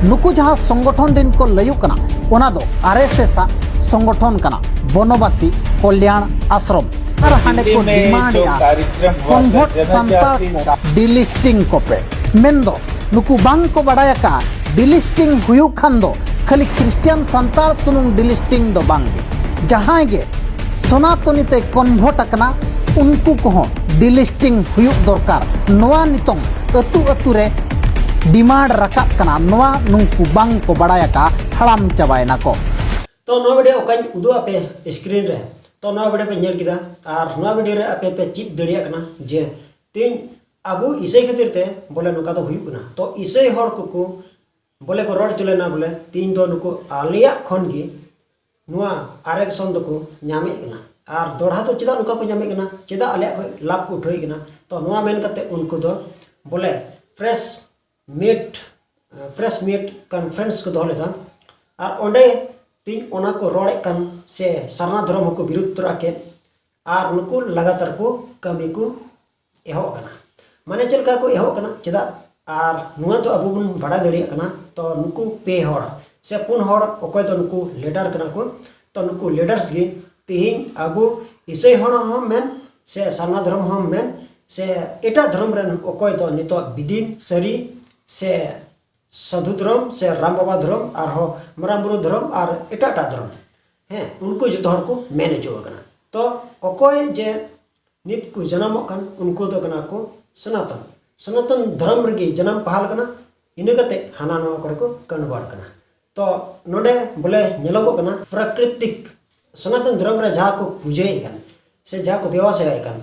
ᱱᱩᱠᱩ ᱡᱟᱦᱟᱸ ᱥᱚᱝᱜᱚᱴᱷᱚᱱ ᱨᱮᱱ ᱠᱚ ᱞᱟᱹᱭᱚᱜ ᱠᱟᱱᱟ, ᱚᱱᱟ ᱫᱚ ᱟᱨ ᱮᱥ ᱮᱥ ᱟᱜ ᱥᱚᱝᱜᱚᱴᱷᱚᱱ ᱠᱟᱱᱟ, ᱵᱚᱱᱚᱵᱟᱥᱤ ᱠᱚᱞᱭᱟᱬ ᱟᱥᱨᱚᱢ᱾ ᱟᱨ ᱦᱟᱸᱰᱮ ᱠᱚ ᱰᱤᱢᱟᱱᱰ ᱮᱫᱟ, ᱠᱚᱱᱵᱷᱚᱨᱴ ᱥᱟᱱᱛᱟᱲ ᱰᱤᱞᱤᱥᱴᱤᱝ ᱠᱚᱯᱮ᱾ ᱢᱮᱱᱫᱚ ᱱᱩᱠᱩ ᱵᱟᱝ ᱠᱚ ᱵᱟᱲᱟᱭ ᱟᱠᱟᱫᱼᱟ, ᱰᱤᱞᱤᱥᱴᱤᱝ ᱦᱩᱭᱩᱜ ᱠᱷᱟᱱ ᱫᱚ ᱠᱷᱟᱹᱞᱤ ᱠᱷᱨᱤᱥᱴᱤᱭᱟᱱ ᱥᱟᱱᱛᱟᱲ ᱥᱩᱢᱩᱝ ᱰᱤᱞᱤᱥᱴᱤᱝ ᱫᱚ ᱵᱟᱝ ᱜᱮ, ᱡᱟᱦᱟᱸᱭ ᱜᱮ ᱥᱚᱱᱟᱛᱚᱱᱤ ᱛᱮ ᱠᱚᱱᱵᱷᱚᱨᱴ ᱟᱠᱟᱱᱟ, ᱩᱱᱠᱩ ᱠᱚᱦᱚᱸ ᱰᱤᱞᱤᱥᱴᱤᱝ ᱦᱩᱭᱩᱜ ᱫᱚᱨᱠᱟᱨ᱾ ᱱᱚᱣᱟ ᱱᱤᱛᱚᱝ ᱟᱹᱛᱩ ᱟᱹᱛᱩ ᱨᱮ ᱰᱤᱢᱟᱱᱰ ᱨᱟᱠᱟᱵ ᱠᱟᱱᱟ, ᱱᱚᱣᱟ ᱱᱩᱠᱩ ᱵᱟᱝ ᱠᱚ ᱵᱟᱲᱟᱭ ᱟᱠᱟᱫᱼᱟ, ᱦᱟᱲᱟᱢ ᱪᱟᱵᱟᱭᱮᱱᱟ ᱠᱚ᱾ ᱛᱚ ᱱᱚᱣᱟ ᱵᱷᱤᱰᱤᱭᱳ ᱚᱠᱟᱧ ᱩᱫᱩᱜ ᱟᱯᱮ ᱥᱠᱨᱤᱱ ᱨᱮ, ᱛᱚ ᱱᱚᱣᱟ ᱵᱷᱤᱰᱤᱭᱳ ᱯᱮ ᱧᱮᱞ ᱠᱮᱫᱟ, ᱟᱨ ᱱᱚᱣᱟ ᱵᱷᱤᱰᱤᱭᱳ ᱨᱮ ᱟᱯᱮ ᱯᱮ ᱪᱮᱫ ᱫᱟᱲᱮᱭᱟᱜ ᱠᱟᱱᱟ ᱡᱮ ᱛᱮᱦᱮᱧ ᱟᱵᱚ ᱤᱥᱟᱹᱭ ᱠᱷᱟᱹᱛᱤᱨ ᱛᱮ ᱵᱚᱞᱮ ᱱᱚᱝᱠᱟ ᱫᱚ ᱦᱩᱭᱩᱜ ᱠᱟᱱᱟ᱾ ᱛᱚ ᱤᱥᱟᱹᱭ ᱦᱚᱲ ᱠᱚᱠᱚ ᱵᱚᱞᱮ ᱠᱚ ᱨᱚᱲ ᱦᱚᱪᱚ ᱞᱮᱱᱟ ᱵᱚᱞᱮ ᱛᱮᱦᱮᱧ ᱫᱚ ᱱᱩᱠᱩ ᱟᱞᱮᱭᱟᱜ ᱠᱷᱚᱱ ᱜᱮ ᱱᱚᱣᱟ ᱟᱨᱮᱠᱥᱚᱱ ᱫᱚᱠᱚ ᱧᱟᱢᱮᱫ ᱠᱟᱱᱟ᱾ ᱟᱨ ᱫᱚᱲᱦᱟ ᱫᱚ ᱪᱮᱫᱟᱜ ᱱᱚᱝᱠᱟ ᱠᱚ ᱧᱟᱢᱮᱫ ᱠᱟᱱᱟ? ᱪᱮᱫᱟᱜ ᱟᱞᱮᱭᱟᱜ ᱠᱷᱚᱱ ᱞᱟᱵᱷ ᱠᱚ ᱩᱴᱷᱟᱹᱣᱮᱫ ᱠᱟᱱᱟ? ᱛᱚ ᱱᱚᱣᱟ ᱢᱮᱱ ᱠᱟᱛᱮ ᱩᱱᱠᱩ ᱫᱚ ᱵᱚᱞᱮ press Meet, press Meet conference ᱠᱚ ᱫᱚᱦᱚ ᱞᱮᱫᱟ᱾ ᱟᱨ ᱚᱸᱰᱮ ᱛᱤᱧ ᱚᱱᱟ ᱠᱚ ᱨᱚᱲᱮᱫ ᱠᱟᱱ ᱥᱮ ᱥᱟᱨᱱᱟ ᱫᱷᱚᱨᱚᱢ ᱦᱚᱸᱠᱚ ᱵᱤᱨᱳᱫ ᱛᱚᱨᱟ ᱠᱮᱫ᱾ ᱟᱨ ᱱᱩᱠᱩ ᱞᱟᱜᱟᱛᱟᱨ ᱠᱚ ᱠᱟᱹᱢᱤ ᱠᱚ ᱮᱦᱚᱵ ᱟᱠᱟᱱᱟ᱾ ᱢᱟᱱᱮ ᱪᱮᱫ ᱞᱮᱠᱟ ᱠᱚ ᱮᱦᱚᱵ ᱟᱠᱟᱱᱟ? ᱪᱮᱫᱟᱜ? ᱟᱨ ᱱᱚᱣᱟ ᱫᱚ ᱟᱵᱚ ᱵᱚᱱ ᱵᱟᱲᱟᱭ ᱫᱟᱲᱮᱭᱟᱜ ᱠᱟᱱᱟ᱾ ᱛᱚ ᱱᱩᱠᱩ ᱯᱮ ᱦᱚᱲ ᱥᱮ ᱯᱩᱱ ᱦᱚᱲ, ᱚᱠᱚᱭ ᱫᱚ ᱱᱩᱠᱩ ᱞᱤᱰᱟᱨ ᱠᱟᱱᱟ ᱠᱚ, ᱛᱚ ᱱᱩᱠᱩ ᱞᱤᱰᱟᱨᱥ ᱜᱮ ᱛᱮᱦᱮᱧ ᱟᱵᱚ ᱤᱥᱟᱹᱭ ᱦᱚᱲ ᱦᱚᱸ ᱢᱮᱱ ᱥᱮ ᱥᱟᱨᱱᱟ ᱫᱷᱚᱨᱚᱢ ᱦᱚᱸ ᱢᱮᱱ ᱥᱮ ᱮᱴᱟᱜ ᱫᱷᱚᱨᱚᱢ ᱨᱮᱱ ᱚᱠᱚᱭ ᱫᱚ ᱱᱤᱛᱚᱜ ᱵᱤᱫᱤᱱ ᱥᱟᱹᱨᱤ ᱥᱮ ᱥᱟᱹᱫᱷᱩ ᱫᱷᱚᱨᱚᱢ ᱥᱮ ᱨᱟᱢ ᱵᱟᱵᱟ ᱫᱷᱚᱨᱚᱢ ᱟᱨᱦᱚᱸ ᱢᱟᱨᱟᱝ ᱵᱩᱨᱩ ᱫᱷᱚᱨᱚᱢ ᱟᱨ ᱮᱴᱟᱜ ᱮᱴᱟᱜ ᱫᱷᱚᱨᱚᱢ, ᱦᱮᱸ, ᱩᱱᱠᱩ ᱡᱚᱛᱚ ᱦᱚᱲ ᱠᱚ ᱢᱮᱱ ᱦᱚᱪᱚ ᱟᱠᱟᱱᱟ᱾ ᱛᱚ ᱚᱠᱚᱭ ᱡᱮ ᱱᱤᱛ ᱠᱚ ᱡᱟᱱᱟᱢᱚᱜ ᱠᱟᱱ, ᱩᱱᱠᱩ ᱫᱚ ᱠᱟᱱᱟ ᱠᱚ ᱥᱚᱱᱟᱛᱚᱱ, ᱥᱚᱱᱟᱛᱚᱱ ᱫᱷᱚᱨᱚᱢ ᱨᱮᱜᱮ ᱡᱟᱱᱟᱢ ᱯᱟᱦᱟᱞ ᱠᱟᱱᱟ, ᱤᱱᱟᱹ ᱠᱟᱛᱮ ᱦᱟᱱᱟ ᱱᱚᱣᱟ ᱠᱚᱨᱮ ᱠᱚ ᱠᱚᱱᱵᱷᱟᱨᱴ ᱠᱟᱱᱟ᱾ ᱛᱚ ᱱᱚᱰᱮ ᱵᱚᱞᱮ ᱧᱮᱞᱚᱜᱚᱜ ᱠᱟᱱᱟ ᱯᱨᱟᱠᱨᱤᱛᱤᱠ ᱥᱚᱱᱟᱛᱚᱱ ᱫᱷᱚᱨᱚᱢ ᱨᱮ ᱡᱟᱦᱟᱸ ᱠᱚ ᱯᱩᱡᱟᱹᱭᱮᱫ ᱠᱟᱱ ᱥᱮ ᱡᱟᱦᱟᱸ ᱠᱚ ᱫᱮᱵᱟ ᱥᱮᱵᱟᱭᱮᱫ ᱠᱟᱱ,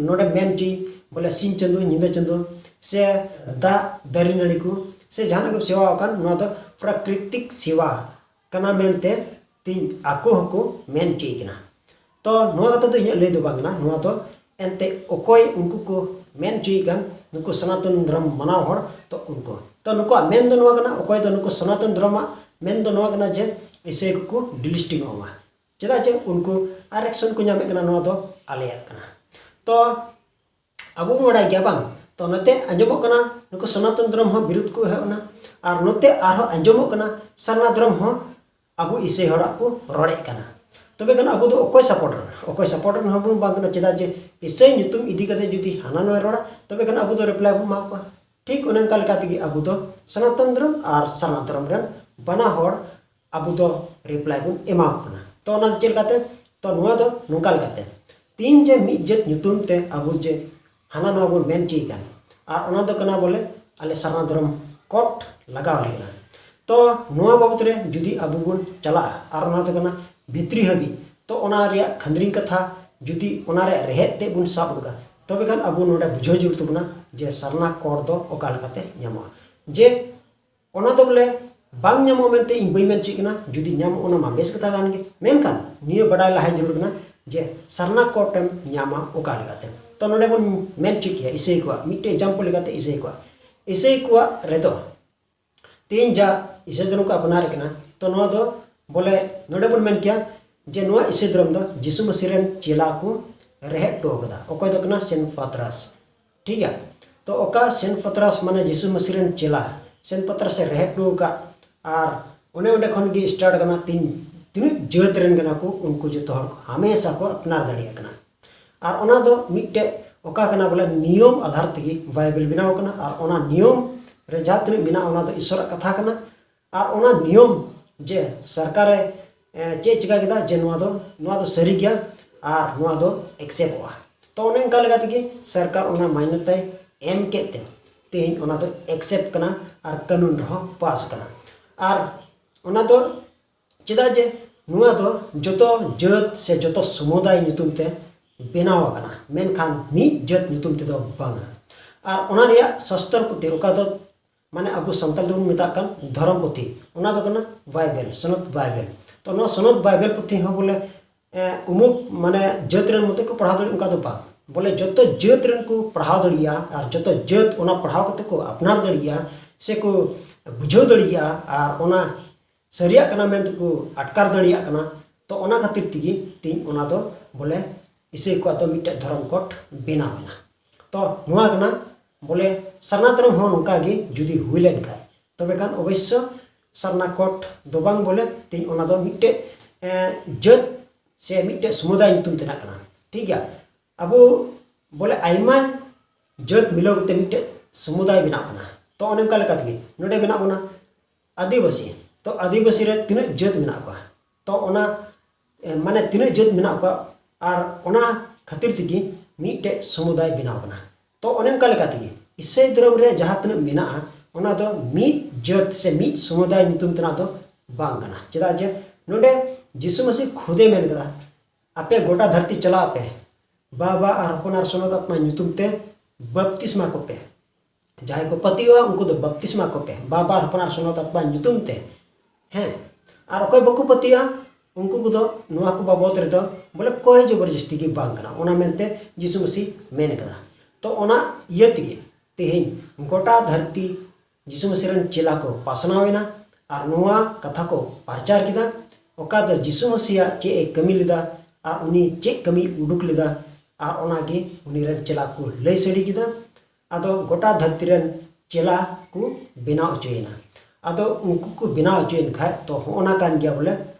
ᱱᱚᱰᱮ ᱢᱮᱱ ᱪᱮᱫ ᱵᱚᱞᱮ ᱥᱤᱧ ᱪᱟᱸᱫᱳ, ᱧᱤᱫᱟᱹ ᱪᱟᱸᱫᱳ ᱥᱮ ᱫᱟᱜ, ᱫᱟᱨᱮ ᱱᱟᱹᱲᱤ ᱠᱚ ᱥᱮ ᱡᱟᱦᱟᱱᱟᱜ ᱜᱮᱢ ᱥᱮᱵᱟ ᱟᱠᱟᱱ, ᱱᱚᱣᱟ ᱫᱚ ᱯᱨᱟᱠᱨᱤᱛᱤᱠ ᱥᱮᱵᱟ ᱠᱟᱱᱟ ᱢᱮᱱᱛᱮ ᱛᱮᱦᱮᱧ ᱟᱠᱚ ᱦᱚᱸᱠᱚ ᱢᱮᱱ ᱦᱚᱪᱚᱭᱮ ᱠᱟᱱᱟ᱾ ᱛᱚ ᱱᱚᱣᱟ ᱠᱟᱛᱷᱟ ᱫᱚ ᱤᱧᱟᱹᱜ ᱞᱟᱹᱭ ᱫᱚ ᱵᱟᱝ ᱠᱟᱱᱟ, ᱱᱚᱣᱟ ᱫᱚ ᱮᱱᱛᱮ ᱚᱠᱚᱭ ᱩᱱᱠᱩ ᱠᱚ ᱢᱮᱱ ᱦᱚᱪᱚᱭᱮ ᱠᱟᱱ, ᱱᱩᱠᱩ ᱥᱚᱱᱟᱛᱚᱱ ᱫᱷᱚᱨᱚᱢ ᱢᱟᱱᱟᱣ ᱦᱚᱲ, ᱛᱚ ᱩᱱᱠᱩ, ᱛᱚ ᱱᱩᱠᱩᱣᱟᱜ ᱢᱮᱱ ᱫᱚ ᱱᱚᱣᱟ ᱠᱟᱱᱟ, ᱚᱠᱚᱭ ᱫᱚ ᱱᱩᱠᱩ ᱥᱚᱱᱟᱛᱚᱱ ᱫᱷᱚᱨᱚᱢᱟᱜ ᱢᱮᱱ ᱫᱚ ᱱᱚᱣᱟ ᱠᱟᱱᱟ ᱡᱮ ᱤᱥᱟᱹᱭ ᱠᱚᱠᱚ ᱰᱤᱞᱤᱥᱴᱤᱝ ᱚᱜ ᱢᱟ, ᱪᱮᱫᱟᱜ ᱡᱮ ᱩᱱᱠᱩ ᱟᱨᱮᱠᱥᱚᱱ ᱠᱚ ᱧᱟᱢᱮᱫ ᱠᱟᱱᱟ, ᱱᱚᱣᱟ ᱫᱚ ᱟᱞᱮᱭᱟᱜ ᱠᱟᱱᱟ᱾ ᱛᱚ ᱟᱵᱚ ᱵᱚᱱ ᱵᱟᱲᱟᱭ ᱜᱮᱭᱟ ᱵᱟᱝ? ᱛᱚ ᱱᱚᱛᱮ ᱟᱸᱡᱚᱢᱚᱜ ᱠᱟᱱᱟ ᱱᱩᱠᱩ ᱥᱚᱱᱟᱛᱚᱱ ᱫᱷᱚᱨᱚᱢ ᱦᱚᱸ ᱵᱤᱨᱩᱫᱷ ᱠᱚ ᱮᱦᱚᱵ ᱮᱱᱟ, ᱟᱨ ᱱᱚᱛᱮ ᱟᱨᱦᱚᱸ ᱟᱸᱡᱚᱢᱚᱜ ᱠᱟᱱᱟ ᱥᱟᱨᱱᱟ ᱫᱷᱚᱨᱚᱢ ᱦᱚᱸ ᱟᱵᱚ ᱤᱥᱟᱹᱭ ᱦᱚᱲᱟᱜ ᱠᱚ ᱨᱚᱲᱮᱫ ᱠᱟᱱᱟ᱾ ᱛᱚᱵᱮ ᱠᱷᱟᱱ ᱟᱵᱚ ᱫᱚ ᱚᱠᱚᱭ ᱥᱟᱯᱳᱨᱴ ᱨᱮᱱ? ᱚᱠᱚᱭ ᱥᱟᱯᱳᱨᱴ ᱨᱮᱱ ᱦᱚᱸ ᱵᱚᱱ ᱵᱟᱝ ᱠᱟᱱᱟ, ᱪᱮᱫᱟᱜ ᱡᱮ ᱤᱥᱟᱹᱭ ᱧᱩᱛᱩᱢ ᱤᱫᱤ ᱠᱟᱛᱮ ᱡᱩᱫᱤ ᱦᱟᱱᱟ ᱱᱚᱣᱟᱭ ᱨᱚᱲᱟ, ᱛᱚᱵᱮ ᱠᱷᱟᱱ ᱟᱵᱚ ᱫᱚ ᱨᱤᱯᱞᱟᱭ ᱵᱚᱱ ᱮᱢᱟ ᱠᱚᱣᱟ᱾ ᱴᱷᱤᱠ ᱚᱱᱮ ᱚᱱᱠᱟ ᱞᱮᱠᱟ ᱛᱮᱜᱮ ᱟᱵᱚ ᱫᱚ ᱥᱚᱱᱟᱛᱚᱱ ᱫᱷᱚᱨᱚᱢ ᱟᱨ ᱥᱟᱨᱱᱟ ᱫᱷᱚᱨᱚᱢ ᱨᱮᱱ ᱵᱟᱱᱟ ᱦᱚᱲ ᱟᱵᱚ ᱫᱚ ᱨᱤᱯᱞᱟᱭ ᱵᱚᱱ ᱮᱢᱟ ᱠᱚ ᱠᱟᱱᱟ᱾ ᱛᱚ ᱚᱱᱟ ᱫᱚ ᱪᱮᱫ ᱞᱮᱠᱟᱛᱮ? ᱛᱚ ᱱᱚᱣᱟ ᱫᱚ ᱱᱚᱝᱠᱟ ᱞᱮᱠᱟᱛᱮ, ᱛᱤᱦᱤᱧ ᱡᱮ ᱢᱤᱫ ᱡᱟᱹᱛ ᱧᱩᱛᱩᱢ ᱛᱮ ᱟᱵᱚ ᱡᱮ ᱦᱟᱱᱟ ᱱᱚᱣᱟ ᱵᱚᱱ ᱢᱮᱱ ᱦᱚᱪᱚᱭᱮ ᱠᱟᱱ, ᱟᱨ ᱚᱱᱟ ᱫᱚ ᱠᱟᱱᱟ ᱵᱚᱞᱮ ᱟᱞᱮ ᱥᱟᱨᱱᱟ ᱫᱷᱚᱨᱚᱢ ᱠᱳᱰ ᱞᱟᱜᱟᱣ ᱞᱮ ᱠᱟᱱᱟ᱾ ᱛᱚ ᱱᱚᱣᱟ ᱵᱟᱵᱚᱛ ᱨᱮ ᱡᱩᱫᱤ ᱟᱵᱚ ᱵᱚᱱ ᱪᱟᱞᱟᱜᱼᱟ ᱟᱨ ᱚᱱᱟ ᱫᱚ ᱠᱟᱱᱟ ᱵᱷᱤᱛᱨᱤ ᱦᱟᱹᱵᱤᱡ, ᱛᱚ ᱚᱱᱟ ᱨᱮᱭᱟᱜ ᱠᱷᱟᱸᱫᱽᱨᱤᱝ ᱠᱟᱛᱷᱟ ᱡᱩᱫᱤ ᱚᱱᱟ ᱨᱮᱭᱟᱜ ᱨᱮᱦᱮᱫ ᱛᱮ ᱵᱚᱱ ᱥᱟᱵ ᱩᱰᱩᱠᱟ, ᱛᱚᱵᱮ ᱠᱷᱟᱱ ᱟᱵᱚ ᱱᱚᱰᱮ ᱵᱩᱡᱷᱟᱹᱣ ᱡᱟᱹᱨᱩᱲ ᱛᱟᱵᱚᱱᱟ ᱡᱮ ᱥᱟᱨᱱᱟ ᱠᱳᱰ ᱫᱚ ᱚᱠᱟ ᱞᱮᱠᱟᱛᱮ ᱧᱟᱢᱚᱜᱼᱟ᱾ ᱡᱮ ᱚᱱᱟ ᱫᱚ ᱵᱚᱞᱮ ᱵᱟᱝ ᱧᱟᱢᱚᱜᱼᱟ ᱢᱮᱱᱛᱮ ᱤᱧ ᱵᱟᱹᱧ ᱢᱮᱱ ᱦᱚᱪᱚᱭᱮᱫ ᱠᱟᱱᱟ, ᱡᱩᱫᱤ ᱧᱟᱢᱚᱜ ᱚᱱᱟ ᱢᱟ ᱵᱮᱥ ᱠᱟᱛᱷᱟ ᱠᱟᱱ ᱜᱮ, ᱢᱮᱱᱠᱷᱟᱱ ᱱᱤᱭᱟᱹ ᱵᱟᱰᱟᱭ ᱞᱟᱦᱟᱭ ᱡᱟᱹᱨᱩᱲ ᱠᱟᱱᱟ ᱡᱮ ᱥᱟᱨᱱᱟ ᱠᱳᱰ ᱮᱢ ᱧᱟᱢᱟ ᱚᱠᱟ ᱞᱮᱠᱟᱛᱮ᱾ ᱛᱚ ᱱᱚᱰᱮ ᱵᱚᱱ ᱢᱮᱱ ᱦᱚᱪᱚ ᱠᱮᱭᱟ ᱤᱥᱟᱹᱭ ᱠᱚᱣᱟᱜ ᱢᱤᱫᱴᱮᱡ ᱮᱠᱡᱟᱢᱯᱚᱞ ᱞᱮᱠᱟᱛᱮ ᱤᱥᱟᱹᱭ ᱠᱚᱣᱟᱜ, ᱤᱥᱟᱹᱭ ᱠᱚᱣᱟᱜ ᱨᱮᱫᱚ ᱛᱮᱦᱮᱧ ᱡᱟ ᱤᱥᱟᱹᱭ ᱫᱷᱚᱨᱚᱢ ᱠᱚ ᱟᱯᱱᱟᱨ ᱠᱟᱱᱟ, ᱛᱚ ᱱᱚᱣᱟ ᱫᱚ ᱵᱚᱞᱮ ᱱᱚᱰᱮ ᱵᱚᱱ ᱢᱮᱱ ᱠᱮᱭᱟ ᱡᱮ ᱱᱚᱣᱟ ᱤᱥᱟᱹᱭ ᱫᱷᱚᱨᱚᱢ ᱫᱚ ᱡᱤᱥᱩ ᱢᱟᱹᱥᱤ ᱨᱮᱱ ᱪᱮᱞᱟ ᱠᱚ ᱨᱮᱦᱮᱫ ᱦᱚᱴᱚ ᱠᱟᱫᱟ, ᱚᱠᱚᱭ ᱫᱚ ᱠᱟᱱᱟ ᱥᱮᱱ ᱯᱟᱛᱨᱟᱥ᱾ ᱴᱷᱤᱠ ᱜᱮᱭᱟ? ᱛᱚ ᱚᱠᱟ ᱥᱮᱱ ᱯᱟᱛᱨᱟᱥ ᱢᱟᱱᱮ ᱡᱤᱥᱩ ᱢᱟᱹᱥᱤ ᱨᱮᱱ ᱪᱮᱞᱟ, ᱥᱮᱱ ᱯᱟᱛᱨᱟᱥ ᱮ ᱨᱮᱦᱮᱫ ᱦᱚᱴᱚ ᱟᱠᱟᱫ, ᱟᱨ ᱚᱱᱮ ᱚᱸᱰᱮ ᱠᱷᱚᱱ ᱜᱮ ᱥᱴᱟᱨᱴ ᱠᱟᱱᱟ, ᱛᱤᱱ ᱛᱤᱱᱟᱹᱜ ᱡᱟᱹᱛ ᱨᱮᱱ ᱠᱟᱱᱟ ᱠᱚ ᱩᱱᱠᱩ ᱡᱚᱛᱚ ᱦᱚᱲ ᱠᱚ ᱦᱟᱢᱮᱥᱟ ᱠᱚ ᱟᱯᱱᱟᱨ ᱫᱟᱲᱮᱭᱟᱜ ᱠᱟᱱᱟ᱾ ᱟᱨ ᱚᱱᱟ ᱫᱚ ᱢᱤᱫᱴᱮᱡ ᱚᱠᱟ ᱠᱟᱱᱟ ᱵᱚᱞᱮ ᱱᱤᱭᱚᱢ ᱟᱫᱷᱟᱨ ᱛᱮᱜᱮ ᱵᱟᱭᱵᱮᱞ ᱵᱮᱱᱟᱣ ᱠᱟᱱᱟ, ᱟᱨ ᱚᱱᱟ ᱱᱤᱭᱚᱢ ᱨᱮ ᱡᱟᱦᱟᱸ ᱛᱤᱱᱟᱹᱜ ᱢᱮᱱᱟᱜᱼᱟ ᱚᱱᱟ ᱫᱚ ᱤᱥᱚᱨᱟᱜ ᱠᱟᱛᱷᱟ ᱠᱟᱱᱟ᱾ ᱟᱨ ᱚᱱᱟ ᱱᱤᱭᱚᱢ ᱡᱮ ᱥᱚᱨᱠᱟᱨᱮ ᱮ, ᱪᱮᱫ ᱮ ᱪᱤᱠᱟ ᱠᱮᱫᱟ ᱡᱮ ᱱᱚᱣᱟ ᱫᱚ ᱱᱚᱣᱟ ᱫᱚ ᱥᱟᱹᱨᱤ ᱜᱮᱭᱟ ᱟᱨ ᱱᱚᱣᱟ ᱫᱚ ᱮᱠᱥᱮᱯᱴᱚᱜᱼᱟ᱾ ᱛᱚ ᱚᱱᱮ ᱚᱱᱠᱟ ᱞᱮᱠᱟ ᱛᱮᱜᱮ ᱥᱚᱨᱠᱟᱨ ᱚᱱᱟ ᱢᱟᱱᱱᱚᱛᱟᱭ ᱮᱢ ᱠᱮᱫ ᱛᱮ ᱛᱮᱦᱮᱧ ᱚᱱᱟ ᱫᱚ ᱮᱠᱥᱮᱯᱴ ᱠᱟᱱᱟ ᱟᱨ ᱠᱟᱹᱱᱩᱱ ᱨᱮᱦᱚᱸ ᱯᱟᱥ ᱠᱟᱱᱟ᱾ ᱟᱨ ᱚᱱᱟ ᱫᱚ ᱪᱮᱫᱟᱜ ᱡᱮ ᱱᱚᱣᱟ ᱫᱚ ᱡᱚᱛᱚ ᱡᱟᱹᱛ ᱥᱮ ᱡᱚᱛᱚ ᱥᱚᱢᱩᱫᱟᱭ ᱧᱩᱛᱩᱢ ᱛᱮ ᱵᱮᱱᱟᱣ ᱟᱠᱟᱱᱟ, ᱢᱮᱱᱠᱷᱟᱱ ᱢᱤᱫ ᱡᱟᱹᱛ ᱧᱩᱛᱩᱢ ᱛᱮᱫᱚ ᱵᱟᱝᱟ᱾ ᱟᱨ ᱚᱱᱟ ᱨᱮᱭᱟᱜ ᱥᱟᱥᱛᱚᱨ ᱯᱩᱛᱷᱤ ᱚᱠᱟ ᱫᱚ ᱢᱟᱱᱮ ᱟᱵᱚ ᱥᱟᱱᱛᱟᱲ ᱫᱚᱵᱚᱱ ᱢᱮᱛᱟᱜ ᱠᱟᱱ ᱫᱷᱚᱨᱚᱢ ᱯᱩᱛᱷᱤ, ᱚᱱᱟ ᱫᱚ ᱠᱟᱱᱟ ᱵᱟᱭᱵᱮᱞ, ᱥᱚᱱᱚᱛ ᱵᱟᱭᱵᱮᱞ᱾ ᱛᱚ ᱱᱚᱣᱟ ᱥᱚᱱᱚᱛ ᱵᱟᱭᱵᱮᱞ ᱯᱩᱛᱷᱤ ᱦᱚᱸ ᱵᱚᱞᱮ ᱮ, ᱩᱢᱩᱠ ᱢᱟᱱᱮ ᱡᱟᱹᱛ ᱨᱮᱱ ᱢᱚᱛᱚ ᱠᱚ ᱯᱟᱲᱦᱟᱣ ᱫᱟᱲᱮᱭᱟᱜᱼᱟ, ᱚᱱᱠᱟ ᱫᱚ ᱵᱟᱝ᱾ ᱵᱚᱞᱮ ᱡᱚᱛᱚ ᱡᱟᱹᱛ ᱨᱮᱱ ᱠᱚ ᱯᱟᱲᱦᱟᱣ ᱫᱟᱲᱮᱭᱟᱜᱼᱟ ᱟᱨ ᱡᱚᱛᱚ ᱡᱟᱹᱛ ᱚᱱᱟ ᱯᱟᱲᱦᱟᱣ ᱠᱟᱛᱮ ᱠᱚ ᱟᱯᱱᱟᱨ ᱫᱟᱲᱮᱭᱟᱜᱼᱟ ᱥᱮ ᱠᱚ ᱵᱩᱡᱷᱟᱹᱣ ᱫᱟᱲᱮᱭᱟᱜᱼᱟ ᱟᱨ ᱚᱱᱟ ᱥᱟᱹᱨᱤᱭᱟᱜ ᱠᱟᱱᱟ ᱢᱮᱱᱛᱮ ᱠᱚ ᱟᱴᱠᱟᱨ ᱫᱟᱲᱮᱭᱟᱜ ᱠᱟᱱᱟ᱾ ᱛᱚ ᱚᱱᱟ ᱠᱷᱟᱹᱛᱤᱨ ᱛᱮᱜᱮ ᱛᱤᱧ ᱚᱱᱟ ᱫᱚ ᱵᱚᱞᱮ ᱤᱥᱟᱹᱭ ᱠᱚᱣᱟᱜ ᱫᱚ ᱢᱤᱫᱴᱮᱡ ᱫᱷᱚᱨᱚᱢ ᱠᱳᱰ ᱵᱮᱱᱟᱣ ᱮᱱᱟ᱾ ᱛᱚ ᱱᱚᱣᱟ ᱠᱟᱱᱟ ᱵᱚᱞᱮ ᱥᱟᱨᱱᱟ ᱫᱷᱚᱨᱚᱢ ᱦᱚᱸ ᱱᱚᱝᱠᱟ ᱜᱮ ᱡᱩᱫᱤ ᱦᱩᱭ ᱞᱮᱱ ᱠᱷᱟᱡ, ᱛᱚᱵᱮ ᱠᱷᱟᱱ ᱚᱵᱚᱥᱥᱚ ᱥᱟᱨᱱᱟ ᱠᱳᱰ ᱫᱚ ᱵᱟᱝ, ᱵᱚᱞᱮ ᱛᱤᱧ ᱚᱱᱟ ᱫᱚ ᱢᱤᱫᱴᱮᱡ ᱮ, ᱡᱟᱹᱛ ᱥᱮ ᱢᱤᱫᱴᱮᱡ ᱥᱚᱢᱩᱫᱟᱭ ᱧᱩᱛᱩᱢ ᱛᱮᱱᱟᱜ ᱠᱟᱱᱟ᱾ ᱴᱷᱤᱠ ᱜᱮᱭᱟ, ᱟᱵᱚ ᱵᱚᱞᱮ ᱟᱭᱢᱟ ᱡᱟᱹᱛ ᱢᱤᱞᱟᱹᱣ ᱠᱟᱛᱮ ᱢᱤᱫᱴᱮᱡ ᱥᱚᱢᱩᱫᱟᱭ ᱵᱮᱱᱟᱜ ᱠᱟᱱᱟ᱾ ᱛᱚ ᱚᱱᱮ ᱚᱱᱠᱟ ᱞᱮᱠᱟ ᱛᱮᱜᱮ ᱱᱚᱰᱮ ᱢᱮᱱᱟᱜ ᱵᱚᱱᱟ ᱟᱹᱫᱤᱵᱟᱹᱥᱤ᱾ ᱛᱚ ᱟᱹᱫᱤᱵᱟᱹᱥᱤ ᱨᱮ ᱛᱤᱱᱟᱹᱜ ᱡᱟᱹᱛ ᱢᱮᱱᱟᱜ ᱠᱚᱣᱟ? ᱛᱚ ᱚᱱᱟ ᱮ, ᱢᱟᱱᱮ ᱛᱤᱱᱟᱹᱜ ᱡᱟᱹᱛ ᱢᱮᱱᱟᱜ ᱠᱚᱣᱟ ᱟᱨ ᱚᱱᱟ ᱠᱷᱟᱹᱛᱤᱨ ᱛᱮᱜᱮ ᱢᱤᱫᱴᱮᱡ ᱥᱚᱢᱩᱫᱟᱭ ᱵᱮᱱᱟᱣ ᱠᱟᱱᱟ᱾ ᱛᱚ ᱚᱱᱮ ᱚᱱᱠᱟ ᱞᱮᱠᱟ ᱛᱮᱜᱮ ᱤᱥᱟᱹᱭ ᱫᱷᱚᱨᱚᱢ ᱨᱮ ᱡᱟᱦᱟᱸ ᱛᱤᱱᱟᱹᱜ ᱢᱮᱱᱟᱜᱼᱟ, ᱚᱱᱟ ᱫᱚ ᱢᱤᱫ ᱡᱟᱹᱛ ᱥᱮ ᱢᱤᱫ ᱥᱚᱢᱩᱫᱟᱭ ᱧᱩᱛᱩᱢ ᱛᱮᱱᱟᱜ ᱫᱚ ᱵᱟᱝ ᱠᱟᱱᱟ᱾ ᱪᱮᱫᱟᱜ ᱡᱮ ᱱᱚᱰᱮ ᱡᱤᱥᱩ ᱢᱟᱹᱥᱤ ᱠᱷᱩᱫᱮ ᱢᱮᱱ ᱠᱟᱫᱟ, ᱟᱯᱮ ᱜᱚᱴᱟ ᱫᱷᱟᱹᱨᱛᱤ ᱪᱟᱞᱟᱜ ᱯᱮ, ᱵᱟᱵᱟ ᱟᱨ ᱦᱚᱯᱚᱱ ᱟᱨ ᱥᱚᱱᱚᱛ ᱟᱛᱢᱟ ᱧᱩᱛᱩᱢ ᱛᱮ ᱵᱟᱯᱛᱤᱥᱢᱟ ᱠᱚᱯᱮ᱾ ᱡᱟᱦᱟᱸᱭ ᱠᱚ ᱯᱟᱹᱛᱭᱟᱹᱜᱼᱟ ᱩᱱᱠᱩ ᱫᱚ ᱵᱟᱯᱛᱤᱥᱢᱟ ᱠᱚᱯᱮ, ᱵᱟᱵᱟ ᱟᱨ ᱦᱚᱯᱚᱱ ᱟᱨ ᱥᱚᱱᱚᱛ ᱟᱛᱢᱟ ᱧᱩᱛᱩᱢ ᱛᱮ᱾ ᱦᱮᱸ, ᱟᱨ ᱚᱠᱚᱭ ᱵᱟᱠᱚ ᱯᱟᱹᱛᱭᱟᱹᱜᱼᱟ ᱩᱱᱠᱩ ᱠᱚᱫᱚ ᱱᱚᱣᱟ ᱠᱚ ᱵᱟᱵᱚᱛ ᱨᱮᱫᱚ ᱵᱚᱞᱮ ᱠᱚᱭ ᱡᱚᱵᱚᱨᱡᱚᱥᱛᱤ ᱜᱮ ᱵᱟᱝ ᱠᱟᱱᱟ᱾ ᱚᱱᱟ ᱢᱮᱱᱛᱮ ᱡᱤᱥᱩ ᱢᱟᱹᱥᱤ ᱢᱮᱱ ᱠᱟᱫᱟ᱾ ᱛᱚ ᱚᱱᱟ ᱤᱭᱟᱹ ᱛᱮᱜᱮ ᱛᱮᱦᱮᱧ ᱜᱚᱴᱟ ᱫᱷᱟᱹᱨᱛᱤ ᱡᱤᱥᱩ ᱢᱟᱹᱥᱤ ᱨᱮᱱ ᱪᱮᱞᱟ ᱠᱚ ᱯᱟᱥᱱᱟᱣ ᱮᱱᱟ ᱟᱨ ᱱᱚᱣᱟ ᱠᱟᱛᱷᱟ ᱠᱚ ᱯᱨᱚᱪᱟᱨ ᱠᱮᱫᱟ᱾ ᱚᱠᱟ ᱫᱚ ᱡᱤᱥᱩ ᱢᱟᱹᱥᱤᱭᱟᱜ ᱪᱮᱫ ᱮ ᱠᱟᱹᱢᱤ ᱞᱮᱫᱟ ᱟᱨ ᱩᱱᱤ ᱪᱮᱫ ᱠᱟᱹᱢᱤ ᱩᱰᱩᱠ ᱞᱮᱫᱟ, ᱟᱨ ᱚᱱᱟᱜᱮ ᱩᱱᱤ ᱨᱮᱱ ᱪᱮᱞᱟ ᱠᱚ ᱞᱟᱹᱭ ᱥᱟᱰᱮ ᱠᱮᱫᱟ᱾ ᱟᱫᱚ ᱜᱚᱴᱟ ᱫᱷᱟᱹᱨᱛᱤ ᱨᱮᱱ ᱪᱮᱞᱟ ᱠᱚ ᱵᱮᱱᱟᱣ ᱦᱚᱪᱚᱭᱮᱱᱟ᱾ ᱟᱫᱚ ᱩᱱᱠᱩ ᱠᱚ ᱵᱮᱱᱟᱣ ᱦᱚᱪᱚᱭᱮᱱ ᱠᱷᱟᱡ ᱛᱚ ᱦᱚᱸᱜᱼᱚ ᱱᱟ ᱠᱟᱱ ᱜᱮᱭᱟ ᱵᱚᱞᱮ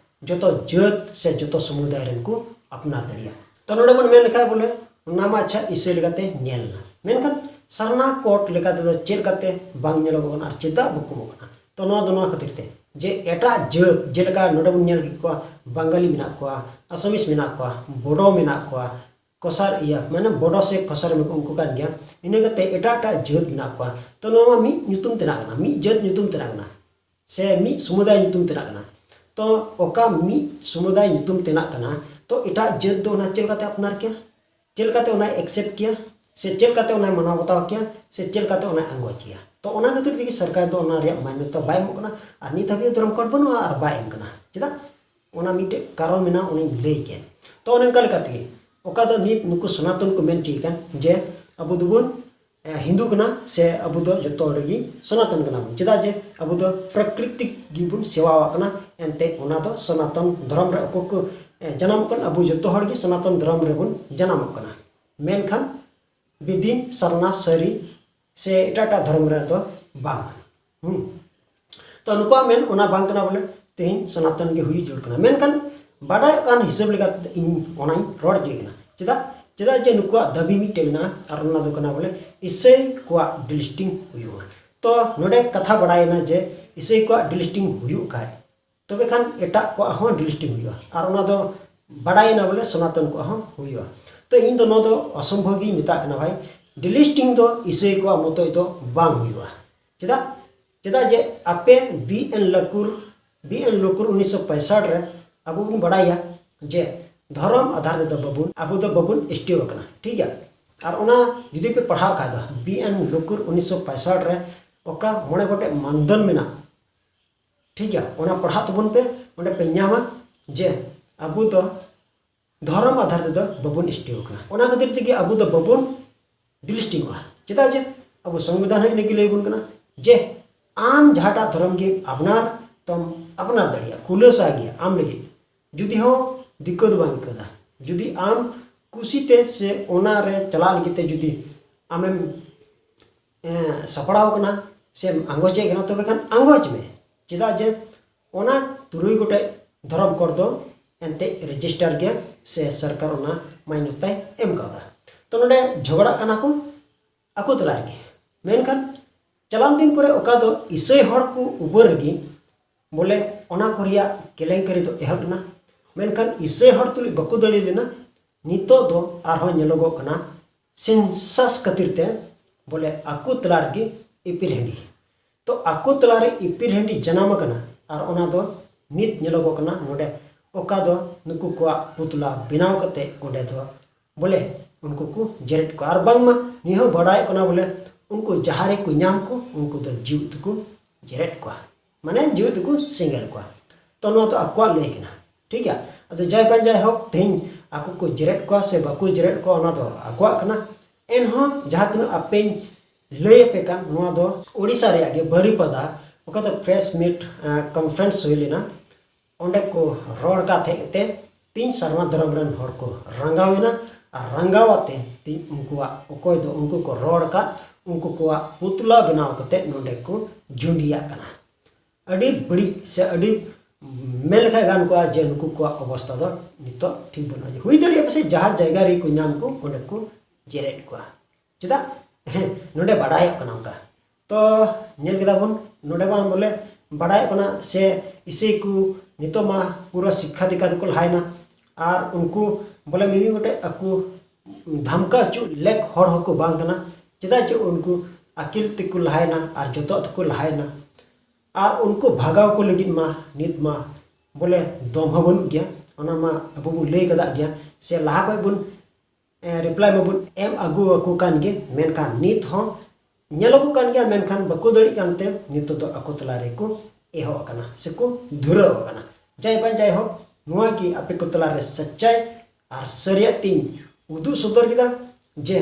ᱡᱚᱛᱚ ᱡᱟᱹᱛ ᱥᱮ ᱡᱚᱛᱚ ᱥᱚᱢᱩᱫᱟᱭ ᱨᱮᱱ ᱠᱚ ᱟᱯᱱᱟᱨ ᱫᱟᱲᱮᱭᱟᱜᱼᱟ᱾ ᱛᱚ ᱱᱚᱰᱮ ᱵᱚᱱ ᱢᱮᱱ ᱞᱮᱠᱷᱟᱡ ᱵᱚᱞᱮ ᱚᱱᱟ ᱢᱟ ᱟᱪᱪᱷᱟ ᱤᱥᱟᱹᱭ ᱞᱮᱠᱟᱛᱮ ᱧᱮᱞ ᱮᱱᱟ, ᱢᱮᱱᱠᱷᱟᱱ ᱥᱟᱨᱱᱟ ᱠᱳᱰ ᱞᱮᱠᱟ ᱛᱮᱫᱚ ᱪᱮᱫ ᱞᱮᱠᱟᱛᱮ ᱵᱟᱝ ᱧᱮᱞᱚᱜᱚᱜ ᱠᱟᱱᱟ ᱟᱨ ᱪᱮᱫᱟᱜ ᱵᱟᱠᱚ ᱮᱢᱚᱜ ᱠᱟᱱᱟ? ᱛᱚ ᱱᱚᱣᱟ ᱫᱚ ᱱᱚᱣᱟ ᱠᱷᱟᱹᱛᱤᱨ ᱛᱮ ᱡᱮ ᱮᱴᱟᱜ ᱡᱟᱹᱛ ᱡᱮᱞᱮᱠᱟ ᱱᱚᱰᱮ ᱵᱚᱱ ᱧᱮᱞ ᱠᱮᱫ ᱠᱚᱣᱟ, ᱵᱟᱝᱜᱟᱞᱤ ᱢᱮᱱᱟᱜ ᱠᱚᱣᱟ, ᱟᱥᱟᱢᱤᱥ ᱢᱮᱱᱟᱜ ᱠᱚᱣᱟ, ᱵᱳᱰᱳ ᱢᱮᱱᱟᱜ ᱠᱚᱣᱟ, ᱠᱚᱥᱟᱨ ᱤᱭᱟᱹ ᱢᱟᱱᱮ ᱵᱳᱰᱳ ᱥᱮ ᱠᱚᱥᱟᱨ ᱩᱱᱠᱩ ᱠᱟᱱ ᱜᱮᱭᱟ᱾ ᱤᱱᱟᱹ ᱠᱟᱛᱮ ᱮᱴᱟᱜ ᱮᱴᱟᱜ ᱡᱟᱹᱛ ᱢᱮᱱᱟᱜ ᱠᱚᱣᱟ᱾ ᱛᱚ ᱱᱚᱣᱟ ᱢᱟ ᱢᱤᱫ ᱧᱩᱛᱩᱢ ᱛᱮᱱᱟᱜ ᱠᱟᱱᱟ, ᱢᱤᱫ ᱡᱟᱹᱛ ᱧᱩᱛᱩᱢ ᱛᱮᱱᱟᱜ ᱠᱟᱱᱟ ᱥᱮ ᱢᱤᱫ ᱥᱚᱢᱩᱫᱟᱭ ᱧᱩᱛᱩᱢ ᱛᱮᱱᱟᱜ ᱠᱟᱱᱟ᱾ ᱛᱚ ᱚᱠᱟ ᱢᱤᱫ ᱥᱚᱢᱩᱫᱟᱭ ᱧᱩᱛᱩᱢ ᱛᱮᱱᱟᱜ ᱠᱟᱱᱟ, ᱛᱚ ᱮᱴᱟᱜ ᱡᱟᱹᱛ ᱫᱚ ᱚᱱᱟ ᱪᱮᱫ ᱞᱮᱠᱟᱛᱮ ᱟᱯᱱᱟᱨ ᱠᱮᱭᱟ? ᱪᱮᱫ ᱞᱮᱠᱟᱛᱮ ᱚᱱᱟᱭ ᱮᱠᱥᱮᱯᱴ ᱠᱮᱭᱟ ᱥᱮ ᱪᱮᱫ ᱞᱮᱠᱟᱛᱮ ᱚᱱᱟᱭ ᱢᱟᱱᱟᱣ ᱵᱟᱛᱟᱣ ᱠᱮᱭᱟ ᱥᱮ ᱪᱮᱫ ᱞᱮᱠᱟᱛᱮ ᱚᱱᱟᱭ ᱟᱸᱜᱚᱪ ᱠᱮᱭᱟ? ᱛᱚ ᱚᱱᱟ ᱠᱷᱟᱹᱛᱤᱨ ᱛᱮᱜᱮ ᱥᱚᱨᱠᱟᱨ ᱫᱚ ᱚᱱᱟ ᱨᱮᱭᱟᱜ ᱢᱟᱱᱱᱚᱛᱟ ᱵᱟᱭ ᱮᱢᱚᱜ ᱠᱟᱱᱟ ᱟᱨ ᱱᱤᱛ ᱦᱟᱹᱵᱤᱡ ᱫᱷᱚᱨᱚᱢ ᱠᱳᱰ ᱵᱟᱹᱱᱩᱜᱼᱟ ᱟᱨ ᱵᱟᱭ ᱮᱢ ᱠᱟᱱᱟ᱾ ᱪᱮᱫᱟᱜ? ᱚᱱᱟ ᱢᱤᱫᱴᱮᱡ ᱠᱟᱨᱚᱱ ᱢᱮᱱᱟᱜᱼᱟ, ᱚᱱᱟᱧ ᱞᱟᱹᱭ ᱠᱮᱫ᱾ ᱛᱚ ᱚᱱᱮ ᱚᱱᱠᱟ ᱞᱮᱠᱟ ᱛᱮᱜᱮ ᱚᱠᱟ ᱫᱚ ᱱᱤᱛ ᱱᱩᱠᱩ ᱥᱚᱱᱟᱛᱚᱱ ᱠᱚ ᱢᱮᱱ ᱦᱚᱪᱚᱭᱮ ᱠᱟᱱ ᱡᱮ ᱟᱵᱚ ᱫᱚᱵᱚᱱ ᱮ, ᱦᱤᱱᱫᱩ ᱠᱟᱱᱟ ᱥᱮ ᱟᱵᱚ ᱫᱚ ᱡᱚᱛᱚ ᱦᱚᱲ ᱜᱮ ᱥᱚᱱᱟᱛᱚᱱ ᱠᱟᱱᱟ ᱵᱚᱱ, ᱪᱮᱫᱟᱜ ᱡᱮ ᱟᱵᱚ ᱫᱚ ᱯᱨᱟᱠᱨᱤᱛᱤᱠ ᱜᱮᱵᱚᱱ ᱥᱮᱵᱟᱣᱟᱜ ᱠᱟᱱᱟ᱾ ᱮᱱᱛᱮ ᱚᱱᱟ ᱫᱚ ᱥᱚᱱᱟᱛᱚᱱ ᱫᱷᱚᱨᱚᱢ ᱨᱮ ᱚᱠᱚᱭ ᱠᱚ ᱮ, ᱡᱟᱱᱟᱢᱚᱜ ᱠᱟᱱ, ᱟᱵᱚ ᱡᱚᱛᱚ ᱦᱚᱲ ᱜᱮ ᱥᱚᱱᱟᱛᱚᱱ ᱫᱷᱚᱨᱚᱢ ᱨᱮᱵᱚᱱ ᱡᱟᱱᱟᱢᱚᱜ ᱠᱟᱱᱟ᱾ ᱢᱮᱱᱠᱷᱟᱱ ᱵᱤᱫᱤᱱ ᱥᱟᱨᱱᱟ ᱥᱟᱹᱨᱤ ᱥᱮ ᱮᱴᱟᱜ ᱮᱴᱟᱜ ᱫᱷᱚᱨᱚᱢ ᱨᱮᱫᱚ ᱵᱟᱝ᱾ ᱦᱩᱸ᱾ ᱛᱚ ᱱᱩᱠᱩᱣᱟᱜ ᱢᱮᱱ ᱚᱱᱟ ᱵᱟᱝ ᱠᱟᱱᱟ ᱵᱚᱞᱮ ᱛᱮᱦᱮᱧ ᱥᱚᱱᱟᱛᱚᱱ ᱜᱮ ᱦᱩᱭᱩᱜ ᱡᱟᱹᱨᱩᱲ ᱠᱟᱱᱟ, ᱢᱮᱱᱠᱷᱟᱱ ᱵᱟᱰᱟᱭᱚᱜ ᱠᱟᱱ ᱦᱤᱥᱟᱹᱵ ᱞᱮᱠᱟᱛᱮ ᱤᱧ ᱚᱱᱟᱧ ᱨᱚᱲ ᱦᱚᱪᱚᱭ ᱠᱟᱱᱟ᱾ ᱪᱮᱫᱟᱜ? ᱪᱮᱫᱟᱜ ᱡᱮ ᱱᱩᱠᱩᱣᱟᱜ ᱫᱟᱹᱵᱤ ᱢᱤᱫᱴᱮᱡ ᱢᱮᱱᱟᱜᱼᱟ, ᱟᱨ ᱚᱱᱟ ᱫᱚ ᱠᱟᱱᱟ ᱵᱚᱞᱮ ᱤᱥᱟᱹᱭ ᱠᱚᱣᱟᱜ ᱰᱤᱞᱤᱥᱴᱤᱝ ᱦᱩᱭᱩᱜᱼᱟ᱾ ᱛᱚ ᱱᱚᱰᱮ ᱠᱟᱛᱷᱟ ᱵᱟᱰᱟᱭᱮᱱᱟ ᱡᱮ ᱤᱥᱟᱹᱭ ᱠᱚᱣᱟᱜ ᱰᱤᱞᱤᱥᱴᱤᱝ ᱦᱩᱭᱩᱜ ᱠᱷᱟᱡ ᱛᱚᱵᱮ ᱠᱷᱟᱱ ᱮᱴᱟᱜ ᱠᱚᱣᱟᱜ ᱦᱚᱸ ᱰᱤᱞᱤᱥᱴᱤᱝ ᱦᱩᱭᱩᱜᱼᱟ, ᱟᱨ ᱚᱱᱟ ᱫᱚ ᱵᱟᱰᱟᱭᱮᱱᱟ ᱵᱚᱞᱮ ᱥᱚᱱᱟᱛᱚᱱ ᱠᱚᱣᱟᱜ ᱦᱚᱸ ᱦᱩᱭᱩᱜᱼᱟ᱾ ᱛᱚ ᱤᱧ ᱫᱚ ᱱᱚᱣᱟ ᱫᱚ ᱚᱥᱚᱢᱵᱷᱚᱵ ᱜᱤᱧ ᱢᱮᱛᱟᱜ ᱠᱟᱱᱟ ᱵᱷᱟᱭ, ᱰᱤᱞᱤᱥᱴᱤᱝ ᱫᱚ ᱤᱥᱟᱹᱭ ᱠᱚᱣᱟᱜ ᱢᱚᱛᱚᱡ ᱫᱚ ᱵᱟᱝ ᱦᱩᱭᱩᱜᱼᱟ᱾ ᱪᱮᱫᱟᱜ? ᱪᱮᱫᱟᱜ ᱡᱮ ᱟᱯᱮ ᱵᱤ ᱮᱱ ᱞᱟᱹᱠᱩᱨ, ᱵᱤ ᱮᱱ ᱞᱩᱠᱩᱨ ᱩᱱᱤᱥᱥᱚ ᱯᱚᱸᱭᱥᱚᱴᱷ ᱨᱮ ᱟᱵᱚ ᱵᱚᱱ ᱵᱟᱰᱟᱭᱟ ᱡᱮ ᱫᱷᱚᱨᱚᱢ ᱟᱫᱷᱟᱨ ᱛᱮᱫᱚ ᱵᱟᱵᱚᱱ, ᱟᱵᱚ ᱫᱚ ᱵᱟᱵᱚᱱ ᱮᱥ ᱴᱤ ᱟᱠᱟᱱᱟ, ᱴᱷᱤᱠ ᱜᱮᱭᱟ? ᱟᱨ ᱚᱱᱟ ᱡᱩᱫᱤ ᱯᱮ ᱯᱟᱲᱦᱟᱣ ᱠᱷᱟᱡ ᱫᱚ ᱵᱤ ᱮᱱ ᱞᱩᱠᱩᱨ ᱩᱱᱤᱥᱥᱚ ᱯᱚᱸᱭᱥᱚᱴᱷ ᱨᱮ ᱚᱠᱟ ᱢᱚᱬᱮ ᱜᱚᱴᱮᱡ ᱢᱟᱱᱫᱟᱱ ᱢᱮᱱᱟᱜ, ᱴᱷᱤᱠ ᱜᱮᱭᱟ, ᱚᱱᱟ ᱯᱟᱲᱦᱟᱜ ᱛᱟᱵᱚᱱ ᱯᱮ, ᱚᱸᱰᱮ ᱯᱮ ᱧᱟᱢᱟ ᱡᱮ ᱟᱵᱚ ᱫᱚ ᱫᱷᱚᱨᱚᱢ ᱟᱫᱷᱟᱨ ᱛᱮᱫᱚ ᱵᱟᱵᱚᱱ ᱮᱥ ᱴᱤ ᱟᱠᱟᱱᱟ᱾ ᱚᱱᱟ ᱠᱷᱟᱹᱛᱤᱨ ᱛᱮᱜᱮ ᱟᱵᱚ ᱫᱚ ᱵᱟᱵᱚᱱ ᱰᱤᱞᱤᱥᱴᱤᱝᱚᱜᱼᱟ᱾ ᱪᱮᱫᱟᱜ ᱡᱮ ᱟᱵᱚ ᱥᱚᱝᱵᱤᱫᱷᱟᱱ ᱦᱚᱸ ᱤᱱᱟᱹᱜᱮ ᱞᱟᱹᱭ ᱟᱵᱚᱱ ᱠᱟᱱᱟ ᱡᱮ ᱟᱢ ᱡᱟᱦᱟᱸᱴᱟᱜ ᱫᱷᱚᱨᱚᱢ ᱜᱮ ᱟᱯᱱᱟᱨ ᱛᱚᱢ ᱟᱯᱱᱟᱨ ᱫᱟᱲᱮᱭᱟᱜᱼᱟ, ᱠᱷᱩᱞᱟᱹᱥᱟ ᱜᱮᱭᱟ ᱟᱢ ᱞᱟᱹᱜᱤᱫ, ᱡᱩᱫᱤ ᱦᱚᱸ ᱫᱤᱠᱠᱟᱹᱛ ᱵᱟᱝ ᱟᱹᱭᱠᱟᱹᱣᱫᱟ᱾ ᱡᱩᱫᱤ ᱟᱢ ᱠᱩᱥᱤᱛᱮ ᱥᱮ ᱚᱱᱟ ᱨᱮ ᱪᱟᱞᱟᱜ ᱞᱟᱹᱜᱤᱫ ᱛᱮ ᱡᱩᱫᱤ ᱟᱢᱮᱢ ᱮᱸ, ᱥᱟᱯᱲᱟᱣ ᱠᱟᱱᱟ ᱥᱮᱢ ᱟᱸᱜᱚᱪᱮᱫ ᱠᱟᱱᱟ, ᱛᱚᱵᱮ ᱠᱷᱟᱱ ᱟᱸᱜᱚᱪ ᱢᱮ᱾ ᱪᱮᱫᱟᱜ ᱡᱮ ᱚᱱᱟ ᱛᱩᱨᱩᱭ ᱜᱚᱴᱮᱡ ᱫᱷᱚᱨᱚᱢ ᱠᱳᱰ ᱫᱚ ᱮᱱᱛᱮᱫ ᱨᱮᱡᱤᱥᱴᱟᱨ ᱜᱮᱭᱟ ᱥᱮ ᱥᱚᱨᱠᱟᱨ ᱚᱱᱟ ᱢᱟᱱᱱᱚᱛᱟᱭ ᱮᱢ ᱠᱟᱣᱫᱟ᱾ ᱛᱚ ᱱᱚᱰᱮ ᱡᱷᱚᱜᱽᱲᱟᱜ ᱠᱟᱱᱟ ᱠᱚ ᱟᱠᱚ ᱛᱟᱞᱟ ᱨᱮᱜᱮ᱾ ᱢᱮᱱᱠᱷᱟᱱ ᱪᱟᱞᱟᱣ ᱫᱤᱱ ᱠᱚᱨᱮ ᱚᱠᱟ ᱫᱚ ᱤᱥᱟᱹᱭ ᱦᱚᱲ ᱠᱚ ᱩᱯᱚᱨ ᱨᱮᱜᱮ ᱵᱚᱞᱮ ᱚᱱᱟ ᱠᱚ ᱨᱮᱭᱟᱜ ᱠᱮᱞᱮᱝᱠᱟᱨᱤ ᱫᱚ ᱮᱦᱚᱵ ᱞᱮᱱᱟ, ᱢᱮᱱᱠᱷᱟᱱ ᱤᱥᱟᱹᱭ ᱦᱚᱲ ᱛᱩᱞᱩᱡ ᱵᱟᱠᱚ ᱫᱟᱲᱮ ᱞᱮᱱᱟ᱾ ᱱᱤᱛᱚᱜ ᱫᱚ ᱟᱨᱦᱚᱸ ᱧᱮᱞᱚᱜᱚᱜ ᱠᱟᱱᱟ ᱥᱮᱱᱥᱟᱥ ᱠᱷᱟᱹᱛᱤᱨ ᱛᱮ ᱵᱚᱞᱮ ᱟᱠᱚ ᱛᱟᱞᱟ ᱨᱮᱜᱮ ᱤᱯᱤᱞ ᱦᱟᱺᱰᱤ᱾ ᱛᱚ ᱟᱠᱚ ᱛᱟᱞᱟᱨᱮ ᱤᱯᱤᱞ ᱦᱟᱺᱰᱤ ᱡᱟᱱᱟᱢ ᱟᱠᱟᱱᱟ, ᱟᱨ ᱚᱱᱟ ᱫᱚ ᱱᱤᱛ ᱧᱮᱞᱚᱜᱚᱜ ᱠᱟᱱᱟ ᱱᱚᱰᱮ, ᱚᱠᱟ ᱫᱚ ᱱᱩᱠᱩ ᱠᱚᱣᱟᱜ ᱯᱩᱛᱞᱟ ᱵᱮᱱᱟᱣ ᱠᱟᱛᱮ ᱚᱸᱰᱮ ᱫᱚ ᱵᱚᱞᱮ ᱩᱱᱠᱩ ᱠᱚ ᱡᱮᱨᱮᱫ ᱠᱚᱣᱟ᱾ ᱟᱨ ᱵᱟᱝᱢᱟ ᱱᱤᱭᱟᱹ ᱦᱚᱸ ᱵᱟᱰᱟᱭᱚᱜ ᱠᱟᱱᱟ ᱵᱚᱞᱮ ᱩᱱᱠᱩ ᱡᱟᱦᱟᱸ ᱨᱮᱠᱚ ᱧᱟᱢ ᱠᱚ, ᱩᱱᱠᱩ ᱫᱚ ᱡᱤᱣᱮᱫ ᱛᱮᱠᱚ ᱡᱮᱨᱮᱫ ᱠᱚᱣᱟ, ᱢᱟᱱᱮ ᱡᱤᱣᱮᱫ ᱛᱮᱠᱚ ᱥᱮᱸᱜᱮᱞ ᱠᱚᱣᱟ᱾ ᱛᱚ ᱱᱚᱣᱟ ᱫᱚ ᱟᱠᱚᱣᱟᱜ ᱞᱟᱹᱭ ᱠᱟᱱᱟ᱾ ᱴᱷᱤᱠ ᱜᱮᱭᱟ᱾ ᱟᱫᱚ ᱡᱟᱭ ᱵᱟᱝ ᱡᱟᱭ ᱦᱳᱠ, ᱛᱮᱦᱮᱧ ᱟᱠᱚ ᱠᱚ ᱡᱮᱨᱮᱫ ᱠᱚᱣᱟ ᱥᱮ ᱵᱟᱠᱚ ᱡᱮᱨᱮᱫ ᱠᱚᱣᱟ, ᱚᱱᱟ ᱫᱚ ᱟᱠᱚᱣᱟᱜ ᱠᱟᱱᱟ᱾ ᱮᱱᱦᱚᱸ ᱡᱟᱦᱟᱸ ᱛᱤᱱᱟᱹᱜ ᱟᱯᱮᱧ ᱞᱟᱹᱭ ᱟᱯᱮ ᱠᱟᱱ, ᱱᱚᱣᱟ ᱫᱚ ᱳᱰᱤᱥᱟ ᱨᱮᱭᱟᱜ ᱜᱮ ᱵᱟᱨᱤᱯᱟᱫᱟ, ᱚᱠᱟ ᱫᱚ press meet, ᱟᱸ, conference ᱦᱩᱭ ᱞᱮᱱᱟ, ᱚᱸᱰᱮ ᱠᱚ ᱨᱚᱲ ᱠᱟᱛᱮ ᱛᱮ ᱛᱤᱧ ᱥᱟᱨᱱᱟ ᱫᱷᱚᱨᱚᱢ ᱨᱮᱱ ᱦᱚᱲ ᱠᱚ ᱨᱟᱸᱜᱟᱣ ᱮᱱᱟ᱾ ᱟᱨ ᱨᱟᱸᱜᱟᱣ ᱟᱛᱮ ᱛᱤᱧ ᱩᱱᱠᱩᱣᱟᱜ, ᱚᱠᱚᱭ ᱫᱚ ᱩᱱᱠᱩ ᱠᱚ ᱨᱚᱲ ᱟᱠᱟᱫ, ᱩᱱᱠᱩ ᱠᱚᱣᱟᱜ ᱯᱩᱛᱞᱟ ᱵᱮᱱᱟᱣ ᱠᱟᱛᱮ ᱱᱚᱸᱰᱮ ᱠᱚ ᱡᱩᱸᱰᱤᱭᱟᱜ ᱠᱟᱱᱟ᱾ ᱟᱹᱰᱤ ᱵᱟᱹᱲᱤᱡ ᱥᱮ ᱟᱹᱰᱤ ᱢᱮᱱ ᱞᱮᱠᱷᱟᱡ ᱜᱟᱱ ᱠᱚᱜᱼᱟ ᱡᱮ ᱱᱩᱠᱩ ᱠᱚᱣᱟᱜ ᱚᱵᱚᱥᱛᱟ ᱫᱚ ᱱᱤᱛᱚᱜ ᱴᱷᱤᱠ ᱵᱟᱹᱱᱩᱜᱼᱟ᱾ ᱦᱩᱭ ᱫᱟᱲᱮᱭᱟᱜᱼᱟ ᱯᱟᱥᱮᱡ ᱡᱟᱦᱟᱸ ᱡᱟᱭᱜᱟ ᱨᱮ ᱠᱚ ᱧᱟᱢ ᱠᱚ, ᱚᱸᱰᱮ ᱠᱚ ᱡᱮᱨᱮᱫ ᱠᱚᱣᱟ᱾ ᱪᱮᱫᱟᱜ? ᱦᱮᱸ, ᱱᱚᱰᱮ ᱵᱟᱰᱟᱭᱚᱜ ᱠᱟᱱᱟ ᱚᱱᱠᱟ᱾ ᱛᱚ ᱧᱮᱞ ᱠᱮᱫᱟ ᱵᱚᱱ, ᱱᱚᱰᱮ ᱢᱟ ᱵᱚᱞᱮ ᱵᱟᱰᱟᱭᱚᱜ ᱠᱟᱱᱟ ᱥᱮ ᱤᱥᱟᱹᱭ ᱠᱚ ᱱᱤᱛᱚᱜ ᱢᱟ ᱯᱩᱨᱟᱹ ᱥᱤᱠᱠᱷᱟ ᱫᱤᱠᱠᱷᱟ ᱛᱮᱠᱚ ᱞᱟᱦᱟᱭᱮᱱᱟ᱾ ᱟᱨ ᱩᱱᱠᱩ ᱵᱚᱞᱮ ᱢᱤᱢᱤᱫ ᱜᱚᱴᱮᱡ ᱟᱠᱚ ᱫᱷᱟᱢᱠᱟ ᱦᱚᱪᱚ ᱞᱮᱠ ᱦᱚᱲ ᱦᱚᱸᱠᱚ ᱵᱟᱝ ᱠᱟᱱᱟ᱾ ᱪᱮᱫᱟᱜ ᱪᱮ ᱩᱱᱠᱩ ᱟᱹᱠᱤᱞ ᱛᱮᱠᱚ ᱞᱟᱦᱟᱭᱮᱱᱟ ᱟᱨ ᱡᱚᱛᱚᱣᱟᱜ ᱛᱮᱠᱚ ᱞᱟᱦᱟᱭᱮᱱᱟ᱾ ᱟᱨ ᱩᱱᱠᱩ ᱵᱷᱟᱜᱟᱣ ᱠᱚ ᱞᱟᱹᱜᱤᱫ ᱢᱟ ᱱᱤᱛ ᱢᱟ ᱵᱚᱞᱮ ᱫᱚᱢ ᱦᱚᱸ ᱵᱟᱹᱱᱩᱜ ᱜᱮᱭᱟ᱾ ᱚᱱᱟ ᱢᱟ ᱟᱵᱚ ᱵᱚᱱ ᱞᱟᱹᱭ ᱠᱟᱫᱟ ᱜᱮᱭᱟ ᱥᱮ ᱞᱟᱦᱟ ᱠᱷᱚᱡ ᱵᱚᱱ ᱨᱤᱯᱞᱟᱭ ᱢᱟᱵᱚᱱ ᱮᱢ ᱟᱹᱜᱩ ᱟᱠᱚ ᱠᱟᱱ ᱜᱮ, ᱢᱮᱱᱠᱷᱟᱱ ᱱᱤᱛ ᱦᱚᱸ ᱧᱮᱞᱚᱜᱚᱜ ᱠᱟᱱ ᱜᱮᱭᱟ, ᱢᱮᱱᱠᱷᱟᱱ ᱵᱟᱠᱚ ᱫᱟᱲᱮᱜ ᱠᱟᱱᱛᱮ ᱱᱤᱛᱚᱜ ᱫᱚ ᱟᱠᱚ ᱛᱟᱞᱟ ᱨᱮᱠᱚ ᱮᱦᱚᱵ ᱟᱠᱟᱱᱟ ᱥᱮᱠᱚ ᱫᱷᱩᱨᱟᱹᱣ ᱟᱠᱟᱱᱟ᱾ ᱡᱟᱭ ᱵᱟᱝ ᱡᱟᱭ ᱦᱳᱠ, ᱱᱚᱣᱟ ᱜᱮ ᱟᱯᱮ ᱠᱚ ᱛᱟᱞᱟ ᱨᱮ ᱥᱟᱪᱪᱟᱭ ᱟᱨ ᱥᱟᱹᱨᱤᱭᱟᱜ ᱛᱤᱧ ᱩᱫᱩᱜ ᱥᱚᱫᱚᱨ ᱠᱮᱫᱟ ᱡᱮ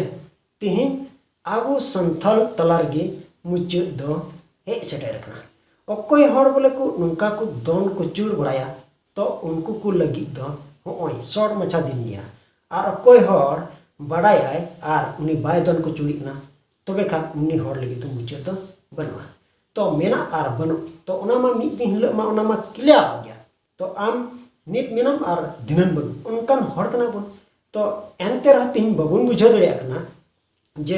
ᱛᱮᱦᱮᱧ ᱟᱵᱚ ᱥᱟᱱᱛᱟᱲ ᱛᱟᱞᱟ ᱨᱮᱜᱮ ᱢᱩᱪᱟᱹᱫ ᱫᱚ ᱦᱮᱡ ᱥᱮᱴᱮᱨ ᱟᱠᱟᱱᱟ᱾ ᱚᱠᱚᱭ ᱦᱚᱲ ᱵᱚᱞᱮ ᱠᱚ ᱱᱚᱝᱠᱟ ᱠᱚ ᱫᱚᱱ ᱠᱚ ᱪᱩᱲ ᱵᱟᱲᱟᱭᱟ, ᱛᱚ ᱩᱱᱠᱩ ᱠᱚ ᱞᱟᱹᱜᱤᱫ ᱫᱚ ᱦᱚᱸᱜᱼᱚᱭ short ᱢᱟᱪᱷᱟ ᱫᱤᱱ ᱜᱮᱭᱟ᱾ ᱟᱨ ᱚᱠᱚᱭ ᱦᱚᱲ ᱵᱟᱰᱟᱭᱟᱭ ᱟᱨ ᱩᱱᱤ ᱵᱟᱭ ᱫᱚᱱ ᱠᱚ ᱪᱩᱲᱤᱜ ᱠᱟᱱᱟ, ᱛᱚᱵᱮ ᱠᱷᱟᱱ ᱩᱱᱤ ᱦᱚᱲ ᱞᱟᱹᱜᱤᱫ ᱫᱚ ᱢᱩᱪᱟᱹᱫ ᱫᱚ ᱵᱟᱹᱱᱩᱜᱼᱟ᱾ ᱛᱚ ᱢᱮᱱᱟᱜ ᱟᱨ ᱵᱟᱹᱱᱩᱜ, ᱛᱚ ᱚᱱᱟ ᱢᱟ ᱢᱤᱫ ᱫᱤᱱ ᱦᱤᱞᱳᱜ ᱢᱟ ᱚᱱᱟ ᱢᱟ clear ᱜᱮᱭᱟ᱾ ᱛᱚ ᱟᱢ ᱱᱤᱛ ᱢᱮᱱᱟᱢ ᱟᱨ ᱫᱷᱤᱱᱟᱹᱱ ᱵᱟᱹᱱᱩᱜ, ᱚᱱᱠᱟᱱ ᱦᱚᱲ ᱠᱟᱱᱟ ᱵᱚᱱ᱾ ᱛᱚ ᱮᱱᱛᱮ ᱨᱮᱦᱚᱸ ᱛᱮᱦᱮᱧ ᱵᱟᱵᱚᱱ ᱵᱩᱡᱷᱟᱹᱣ ᱫᱟᱲᱮᱭᱟᱜ ᱠᱟᱱᱟ ᱡᱮ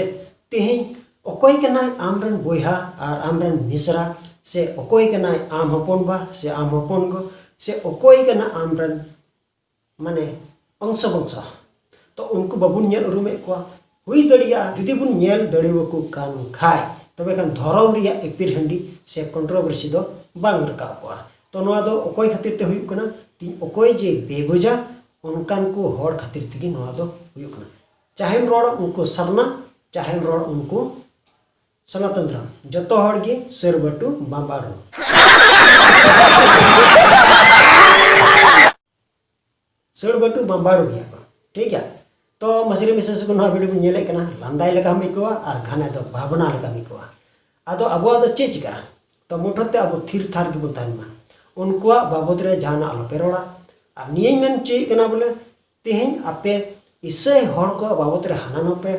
ᱛᱮᱦᱮᱧ ᱚᱠᱚᱭ ᱠᱟᱱᱟᱭ ᱟᱢᱨᱮᱱ ᱵᱚᱭᱦᱟ ᱟᱨ ᱟᱢᱨᱮᱱ ᱢᱤᱥᱨᱟ, ᱥᱮ ᱚᱠᱚᱭ ᱠᱟᱱᱟᱭ ᱟᱢ ᱦᱚᱯᱚᱱ ᱵᱟ ᱥᱮ ᱟᱢ ᱦᱚᱯᱚᱱ ᱜᱚ, ᱥᱮ ᱚᱠᱚᱭ ᱠᱟᱱᱟ ᱟᱢᱨᱮᱱ ᱢᱟᱱᱮ ᱚᱝᱥᱚ ᱵᱚᱝᱥᱚ᱾ ᱛᱚ ᱩᱱᱠᱩ ᱵᱟᱵᱚᱱ ᱧᱮᱞ ᱩᱨᱩᱢᱮᱫ ᱠᱚᱣᱟ᱾ ᱦᱩᱭ ᱫᱟᱲᱮᱭᱟᱜᱼᱟ ᱡᱩᱫᱤ ᱵᱚᱱ ᱧᱮᱞ ᱫᱟᱲᱮᱭᱟᱠᱚ ᱠᱟᱱ ᱠᱷᱟᱡ, ᱛᱚᱵᱮ ᱠᱷᱟᱱ ᱫᱷᱚᱨᱚᱢ ᱨᱮᱭᱟᱜ ᱮᱯᱤᱨ ᱦᱟᱺᱰᱤ ᱥᱮ controversy ᱫᱚ ᱵᱟᱝ ᱨᱟᱠᱟᱵ ᱠᱚᱜᱼᱟ᱾ ᱛᱚ ᱱᱚᱣᱟ ᱫᱚ ᱚᱠᱚᱭ ᱠᱷᱟᱹᱛᱤᱨ ᱛᱮ ᱦᱩᱭᱩᱜ ᱠᱟᱱᱟ? ᱛᱤᱧ ᱚᱠᱚᱭ ᱡᱮ ᱵᱮᱵᱩᱡᱟ, ᱚᱱᱠᱟᱱ ᱠᱚ ᱦᱚᱲ ᱠᱷᱟᱹᱛᱤᱨ ᱛᱮᱜᱮ ᱱᱚᱣᱟ ᱫᱚ ᱦᱩᱭᱩᱜ ᱠᱟᱱᱟ᱾ ᱪᱟᱦᱮᱢ ᱨᱚᱲ ᱩᱱᱠᱩ ᱥᱟᱨᱱᱟ, ᱪᱟᱦᱮᱢ ᱨᱚᱲ ᱩᱱᱠᱩ ᱥᱚᱱᱟᱛᱚᱱ ᱫᱷᱚᱨᱚᱢ, ᱡᱚᱛᱚ ᱦᱚᱲ ᱜᱮ ᱥᱟᱹᱨ ᱵᱟᱹᱴᱩ ᱵᱟᱢᱵᱟᱲᱩ᱾ ᱥᱟᱹᱲ ᱵᱟᱹᱴᱩ ᱵᱟᱢᱵᱟᱲᱩ ᱜᱮᱭᱟ ᱠᱚ, ᱴᱷᱤᱠ ᱜᱮᱭᱟ᱾ ᱛᱚ ᱢᱟᱹᱥᱨᱤ ᱢᱤᱥᱮᱥ ᱠᱚ ᱱᱚᱣᱟ ᱵᱷᱤᱰᱤᱭᱳ ᱵᱚᱱ ᱧᱮᱞᱮᱫ ᱠᱟᱱᱟ, ᱞᱟᱸᱫᱟᱭ ᱞᱮᱠᱟᱢ ᱟᱹᱭᱠᱟᱹᱣᱟ ᱟᱨ ᱜᱷᱟᱱᱮ ᱫᱚ ᱵᱷᱟᱵᱽᱱᱟ ᱞᱮᱠᱟᱢ ᱟᱹᱭᱠᱟᱹᱣᱟ᱾ ᱟᱫᱚ ᱟᱵᱚᱣᱟᱜ ᱫᱚ ᱪᱮᱫ ᱪᱤᱠᱟᱹᱜᱼᱟ? ᱛᱚ ᱢᱩᱴᱷᱟᱹᱱ ᱛᱮ ᱟᱵᱚ ᱛᱷᱤᱨ ᱛᱷᱟᱨ ᱜᱮᱵᱚᱱ ᱛᱟᱦᱮᱱ ᱢᱟ, ᱩᱱᱠᱩᱣᱟᱜ ᱵᱟᱵᱚᱫ ᱨᱮ ᱡᱟᱦᱟᱱᱟᱜ ᱟᱞᱚᱯᱮ ᱨᱚᱲᱟ᱾ ᱟᱨ ᱱᱤᱭᱟᱹᱧ ᱢᱮᱱ ᱦᱚᱪᱚᱭᱮᱫ ᱠᱟᱱᱟ ᱵᱚᱞᱮ, ᱛᱮᱦᱮᱧ ᱟᱯᱮ ᱤᱥᱟᱹᱭ ᱦᱚᱲ ᱠᱚᱣᱟᱜ ᱵᱟᱵᱚᱫ ᱨᱮ ᱦᱟᱱᱟ ᱱᱚᱣᱟ ᱯᱮ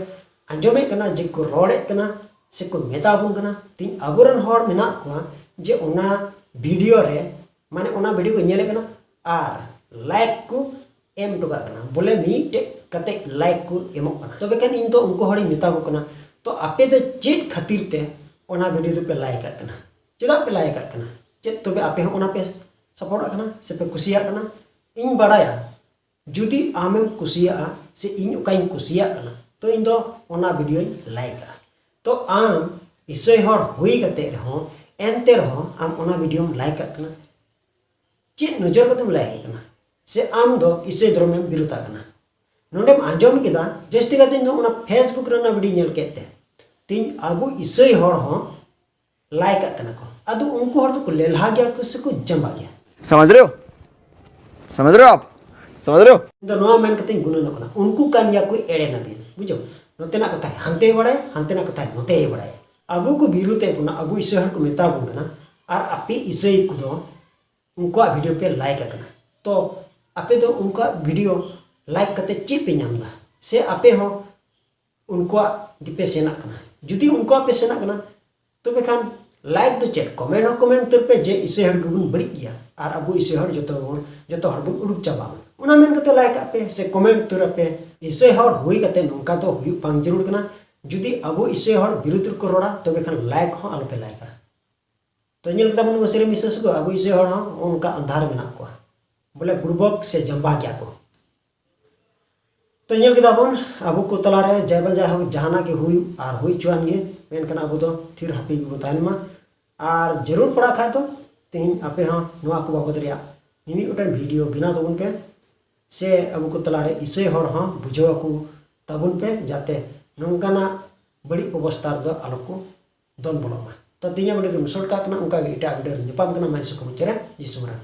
ᱟᱸᱡᱚᱢᱮᱫ ᱠᱟᱱᱟ, ᱡᱮ ᱠᱚ ᱨᱚᱲᱮᱫ ᱠᱟᱱᱟ ᱥᱮ ᱠᱚ ᱢᱮᱛᱟ ᱵᱚᱱ ᱠᱟᱱᱟ᱾ ᱛᱮᱦᱮᱧ ᱟᱵᱚᱨᱮᱱ ᱦᱚᱲ ᱢᱮᱱᱟᱜ ᱠᱚᱣᱟ ᱡᱮ ᱚᱱᱟ ᱵᱷᱤᱰᱤᱭᱳ ᱨᱮ, ᱢᱟᱱᱮ ᱚᱱᱟ ᱵᱷᱤᱰᱤᱭᱳ ᱠᱚ ᱧᱮᱞᱮᱫ ᱠᱟᱱᱟ ᱟᱨ ᱞᱟᱭᱤᱠ ᱠᱚ ᱮᱢ ᱦᱚᱴᱚ ᱠᱟᱜ ᱠᱟᱱᱟ, ᱵᱚᱞᱮ ᱢᱤᱫᱴᱮᱡ ᱠᱟᱛᱮ ᱞᱟᱭᱤᱠ ᱠᱚ ᱮᱢᱚᱜ ᱠᱟᱱᱟ᱾ ᱛᱚᱵᱮ ᱠᱷᱟᱱ ᱤᱧ ᱫᱚ ᱩᱱᱠᱩ ᱦᱚᱲᱤᱧ ᱢᱮᱛᱟ ᱠᱚ ᱠᱟᱱᱟ, ᱛᱚ ᱟᱯᱮ ᱫᱚ ᱪᱮᱫ ᱠᱷᱟᱹᱛᱤᱨ ᱛᱮ ᱚᱱᱟ ᱵᱷᱤᱰᱤᱭᱳ ᱫᱚᱯᱮ ᱞᱟᱭᱤᱠ ᱟᱜ ᱠᱟᱱᱟ? ᱪᱮᱫᱟᱜ ᱯᱮ ᱞᱟᱭᱤᱠ ᱟᱜ ᱠᱟᱱᱟ? ᱪᱮᱫ ᱛᱚᱵᱮ ᱟᱯᱮ ᱦᱚᱸ ᱚᱱᱟ ᱯᱮ ᱥᱟᱯᱳᱨᱴ ᱟᱜ ᱠᱟᱱᱟ ᱥᱮ ᱯᱮ ᱠᱩᱥᱤᱭᱟᱜ ᱠᱟᱱᱟ? ᱤᱧ ᱵᱟᱲᱟᱭᱟ ᱡᱩᱫᱤ ᱟᱢᱮᱢ ᱠᱩᱥᱤᱭᱟᱜᱼᱟ ᱥᱮ ᱤᱧ ᱚᱠᱟᱧ ᱠᱩᱥᱤᱭᱟᱜ ᱠᱟᱱᱟ, ᱛᱚ ᱤᱧ ᱫᱚ ᱚᱱᱟ ᱵᱷᱤᱰᱤᱭᱳᱧ ᱞᱟᱭᱤᱠ ᱟᱜᱼᱟ᱾ ᱛᱚ ᱟᱢ ᱤᱥᱟᱹᱭ ᱦᱚᱲ ᱦᱩᱭ ᱠᱟᱛᱮ ᱨᱮᱦᱚᱸ, ᱮᱱᱛᱮ ᱨᱮᱦᱚᱸ ᱟᱢ ᱚᱱᱟ ᱵᱷᱤᱰᱤᱭᱳᱢ ᱞᱟᱭᱤᱠ ᱟᱜ ᱠᱟᱱᱟ᱾ ᱪᱮᱫ ᱱᱚᱡᱚᱨ ᱠᱟᱛᱮᱢ ᱞᱟᱭᱤᱠ ᱟᱜ ᱠᱟᱱᱟ? ᱥᱮ ᱟᱢ ᱫᱚ ᱤᱥᱟᱹᱭ ᱫᱷᱚᱨᱚᱢᱮᱢ ᱵᱤᱨᱳᱫᱷ ᱟᱜ ᱠᱟᱱᱟ? ᱱᱚᱰᱮᱢ ᱟᱸᱡᱚᱢ ᱠᱮᱫᱟ, ᱡᱟᱹᱥᱛᱤ ᱠᱟᱛᱮ ᱤᱧ ᱫᱚ ᱚᱱᱟ ᱯᱷᱮᱥᱵᱩᱠ ᱨᱮ ᱚᱱᱟ ᱵᱷᱤᱰᱤᱭᱳ ᱧᱮᱞ ᱠᱮᱫ ᱛᱮ ᱛᱤᱧ ᱟᱵᱚ ᱤᱥᱟᱹᱭ ᱦᱚᱲ ᱦᱚᱸ ᱞᱟᱭᱤᱠ ᱟᱜ ᱠᱟᱱᱟ ᱠᱚ᱾ ᱟᱫᱚ ᱩᱱᱠᱩ ᱦᱚᱲ ᱫᱚᱠᱚ ᱞᱮᱞᱦᱟ ᱜᱮᱭᱟ ᱠᱚ ᱥᱮᱠᱚ ᱡᱟᱸᱵᱟ ᱜᱮᱭᱟ᱾ समझ रहे हो? समझ रहे हो आप? समझ रहे हो? ᱤᱧ ᱫᱚ ᱱᱚᱣᱟ ᱢᱮᱱ ᱠᱟᱛᱮᱧ ᱜᱩᱱᱟᱹᱱᱚᱜ ᱠᱟᱱᱟ, ᱩᱱᱠᱩ ᱠᱟᱱ ᱜᱮᱭᱟ ᱠᱚ ᱮᱲᱮ ᱱᱟᱵᱤᱱ, ᱵᱩᱡᱷᱟᱹᱣ? ᱱᱚᱛᱮᱱᱟᱜ ᱠᱟᱛᱷᱟᱭ ᱦᱟᱱᱛᱮᱭ ᱵᱟᱲᱟᱭᱟ, ᱦᱟᱱᱛᱮᱱᱟᱜ ᱠᱟᱛᱷᱟᱭ ᱱᱚᱛᱮᱭ ᱵᱟᱲᱟᱭᱟ᱾ ᱟᱵᱚ ᱠᱚ ᱵᱤᱨᱩᱫᱷ ᱮᱫ ᱵᱚᱱᱟ, ᱟᱵᱚ ᱤᱥᱟᱹᱭ ᱦᱚᱲ ᱠᱚ ᱢᱮᱛᱟ ᱵᱚᱱ ᱠᱟᱱᱟ, ᱟᱨ ᱟᱯᱮ ᱤᱥᱟᱹᱭ ᱠᱚᱫᱚ ᱩᱱᱠᱩᱣᱟᱜ ᱵᱷᱤᱰᱤᱭᱳ ᱯᱮ ᱞᱟᱭᱤᱠ ᱟᱜ ᱠᱟᱱᱟ᱾ ᱛᱚ ᱟᱯᱮ ᱫᱚ ᱩᱱᱠᱩᱣᱟᱜ ᱵᱷᱤᱰᱤᱭᱳ ᱞᱟᱭᱤᱠ ᱠᱟᱛᱮ ᱪᱮᱫ ᱯᱮ ᱧᱟᱢ ᱮᱫᱟ? ᱥᱮ ᱟᱯᱮ ᱦᱚᱸ ᱩᱱᱠᱩᱣᱟᱜ ᱜᱮᱯᱮ ᱥᱮᱱᱟᱜ ᱠᱟᱱᱟ? ᱡᱩᱫᱤ ᱩᱱᱠᱩᱣᱟᱜ ᱯᱮ ᱥᱮᱱᱟᱜ ᱠᱟᱱᱟ, ᱛᱚᱵᱮ ᱠᱷᱟᱱ ᱞᱟᱭᱤᱠ ᱫᱚ ᱪᱮᱫ, ᱠᱚᱢᱮᱱᱴ ᱦᱚᱸ ᱠᱚᱢᱮᱱᱴ ᱩᱛᱟᱹᱨ ᱯᱮ ᱡᱮ ᱤᱥᱟᱹᱭ ᱦᱚᱲ ᱜᱮᱵᱚᱱ ᱵᱟᱹᱲᱤᱡ ᱜᱮᱭᱟ ᱟᱨ ᱟᱵᱚ ᱤᱥᱟᱹᱭ ᱦᱚᱲ ᱡᱚᱛᱚ ᱵᱚᱱ, ᱡᱚᱛᱚ ᱦᱚᱲ ᱵᱚᱱ ᱩᱰᱩᱠ ᱪᱟᱵᱟᱜ ᱢᱟ, ᱚᱱᱟ ᱢᱮᱱ ᱠᱟᱛᱮ ᱞᱟᱭᱤᱠ ᱟᱜ ᱯᱮ ᱥᱮ ᱠᱚᱢᱮᱱᱴ ᱩᱛᱟᱹᱨ ᱟᱯᱮ᱾ ᱤᱥᱟᱹᱭ ᱦᱚᱲ ᱦᱩᱭ ᱠᱟᱛᱮ ᱱᱚᱝᱠᱟ ᱫᱚ ᱦᱩᱭᱩᱜ ᱵᱟᱝ ᱡᱟᱹᱨᱩᱲ ᱠᱟᱱᱟ᱾ ᱡᱩᱫᱤ ᱟᱵᱚ ᱤᱥᱟᱹᱭ ᱦᱚᱲ ᱵᱤᱨᱩᱫᱷ ᱨᱮᱠᱚ ᱨᱚᱲᱟ, ᱛᱚᱵᱮ ᱠᱷᱟᱱ ᱞᱟᱭᱤᱠ ᱦᱚᱸ ᱟᱞᱚᱯᱮ ᱞᱟᱭᱤᱠᱟ᱾ ᱛᱚ ᱧᱮᱞ ᱠᱮᱫᱟ ᱵᱚᱱ ᱢᱟᱹᱥᱨᱤ ᱢᱤᱥᱮᱥ ᱠᱚ, ᱟᱵᱚ ᱤᱥᱟᱹᱭ ᱦᱚᱲ ᱦᱚᱸ ᱚᱱᱠᱟ ᱟᱸᱫᱷᱟᱨ ᱢᱮᱱᱟᱜ ᱠᱚᱣᱟ, ᱵᱚᱞᱮ ᱵᱩᱲᱵᱚᱠ ᱥᱮ ᱡᱟᱢᱵᱟ ᱜᱮᱭᱟ ᱠᱚ᱾ ᱛᱚ ᱧᱮᱞ ᱠᱮᱫᱟ ᱵᱚᱱ ᱟᱵᱚ ᱠᱚ ᱛᱟᱞᱟᱨᱮ ᱡᱟᱭ ᱵᱟ ᱡᱟᱭ ᱦᱳᱠ ᱡᱟᱦᱟᱱᱟᱜ ᱜᱮ ᱦᱩᱭᱩᱜ ᱟᱨ ᱦᱩᱭ ᱦᱚᱪᱚᱣᱟᱱ ᱜᱮ, ᱢᱮᱱᱠᱷᱟᱱ ᱟᱵᱚ ᱫᱚ ᱛᱷᱤᱨ ᱦᱟᱹᱯᱤ ᱜᱮᱵᱚᱱ ᱛᱟᱦᱮᱱ ᱢᱟ᱾ ᱟᱨ ᱡᱟᱹᱨᱩᱲ ᱯᱟᱲᱟᱜ ᱠᱷᱟᱡ ᱫᱚ ᱛᱮᱦᱮᱧ ᱟᱯᱮ ᱦᱚᱸ ᱱᱚᱣᱟ ᱠᱚ ᱵᱟᱵᱚᱫ ᱨᱮᱭᱟᱜ ᱢᱤᱢᱤᱫ ᱜᱚᱴᱮᱱ ᱵᱷᱤᱰᱤᱭᱳ ᱵᱮᱱᱟᱣ ᱛᱟᱵᱚᱱ ᱯᱮ, ᱥᱮ ᱟᱵᱚ ᱠᱚ ᱛᱟᱞᱟᱨᱮ ᱤᱥᱟᱹᱭ ᱦᱚᱲ ᱦᱚᱸ ᱵᱩᱡᱷᱟᱹᱣ ᱟᱠᱚ ᱛᱟᱵᱚᱱ ᱯᱮ, ᱡᱟᱛᱮ ᱱᱚᱝᱠᱟᱱᱟᱜ ᱵᱟᱹᱲᱤᱡ ᱚᱵᱚᱥᱛᱟ ᱨᱮᱫᱚ ᱟᱞᱚ ᱠᱚ ᱫᱚᱱ ᱵᱚᱞᱚᱜ ᱢᱟ᱾ ᱛᱚ ᱛᱮᱦᱮᱧᱟᱜ ᱵᱷᱤᱰᱤᱭᱳ ᱫᱚ ᱥᱚᱨᱴ ᱠᱟᱜ ᱠᱟᱱᱟ, ᱚᱱᱠᱟ ᱜᱮ ᱮᱴᱟᱜ ᱵᱷᱤᱰᱤᱭᱳ ᱨᱮ ᱧᱟᱯᱟᱢ ᱠᱟᱱᱟ᱾ ᱢᱟ ᱤᱥᱩ ᱠᱚ ᱢᱩᱪᱟᱹᱫ ᱨᱮ ᱡᱤᱥᱩ ᱢᱟᱨᱟᱝ᱾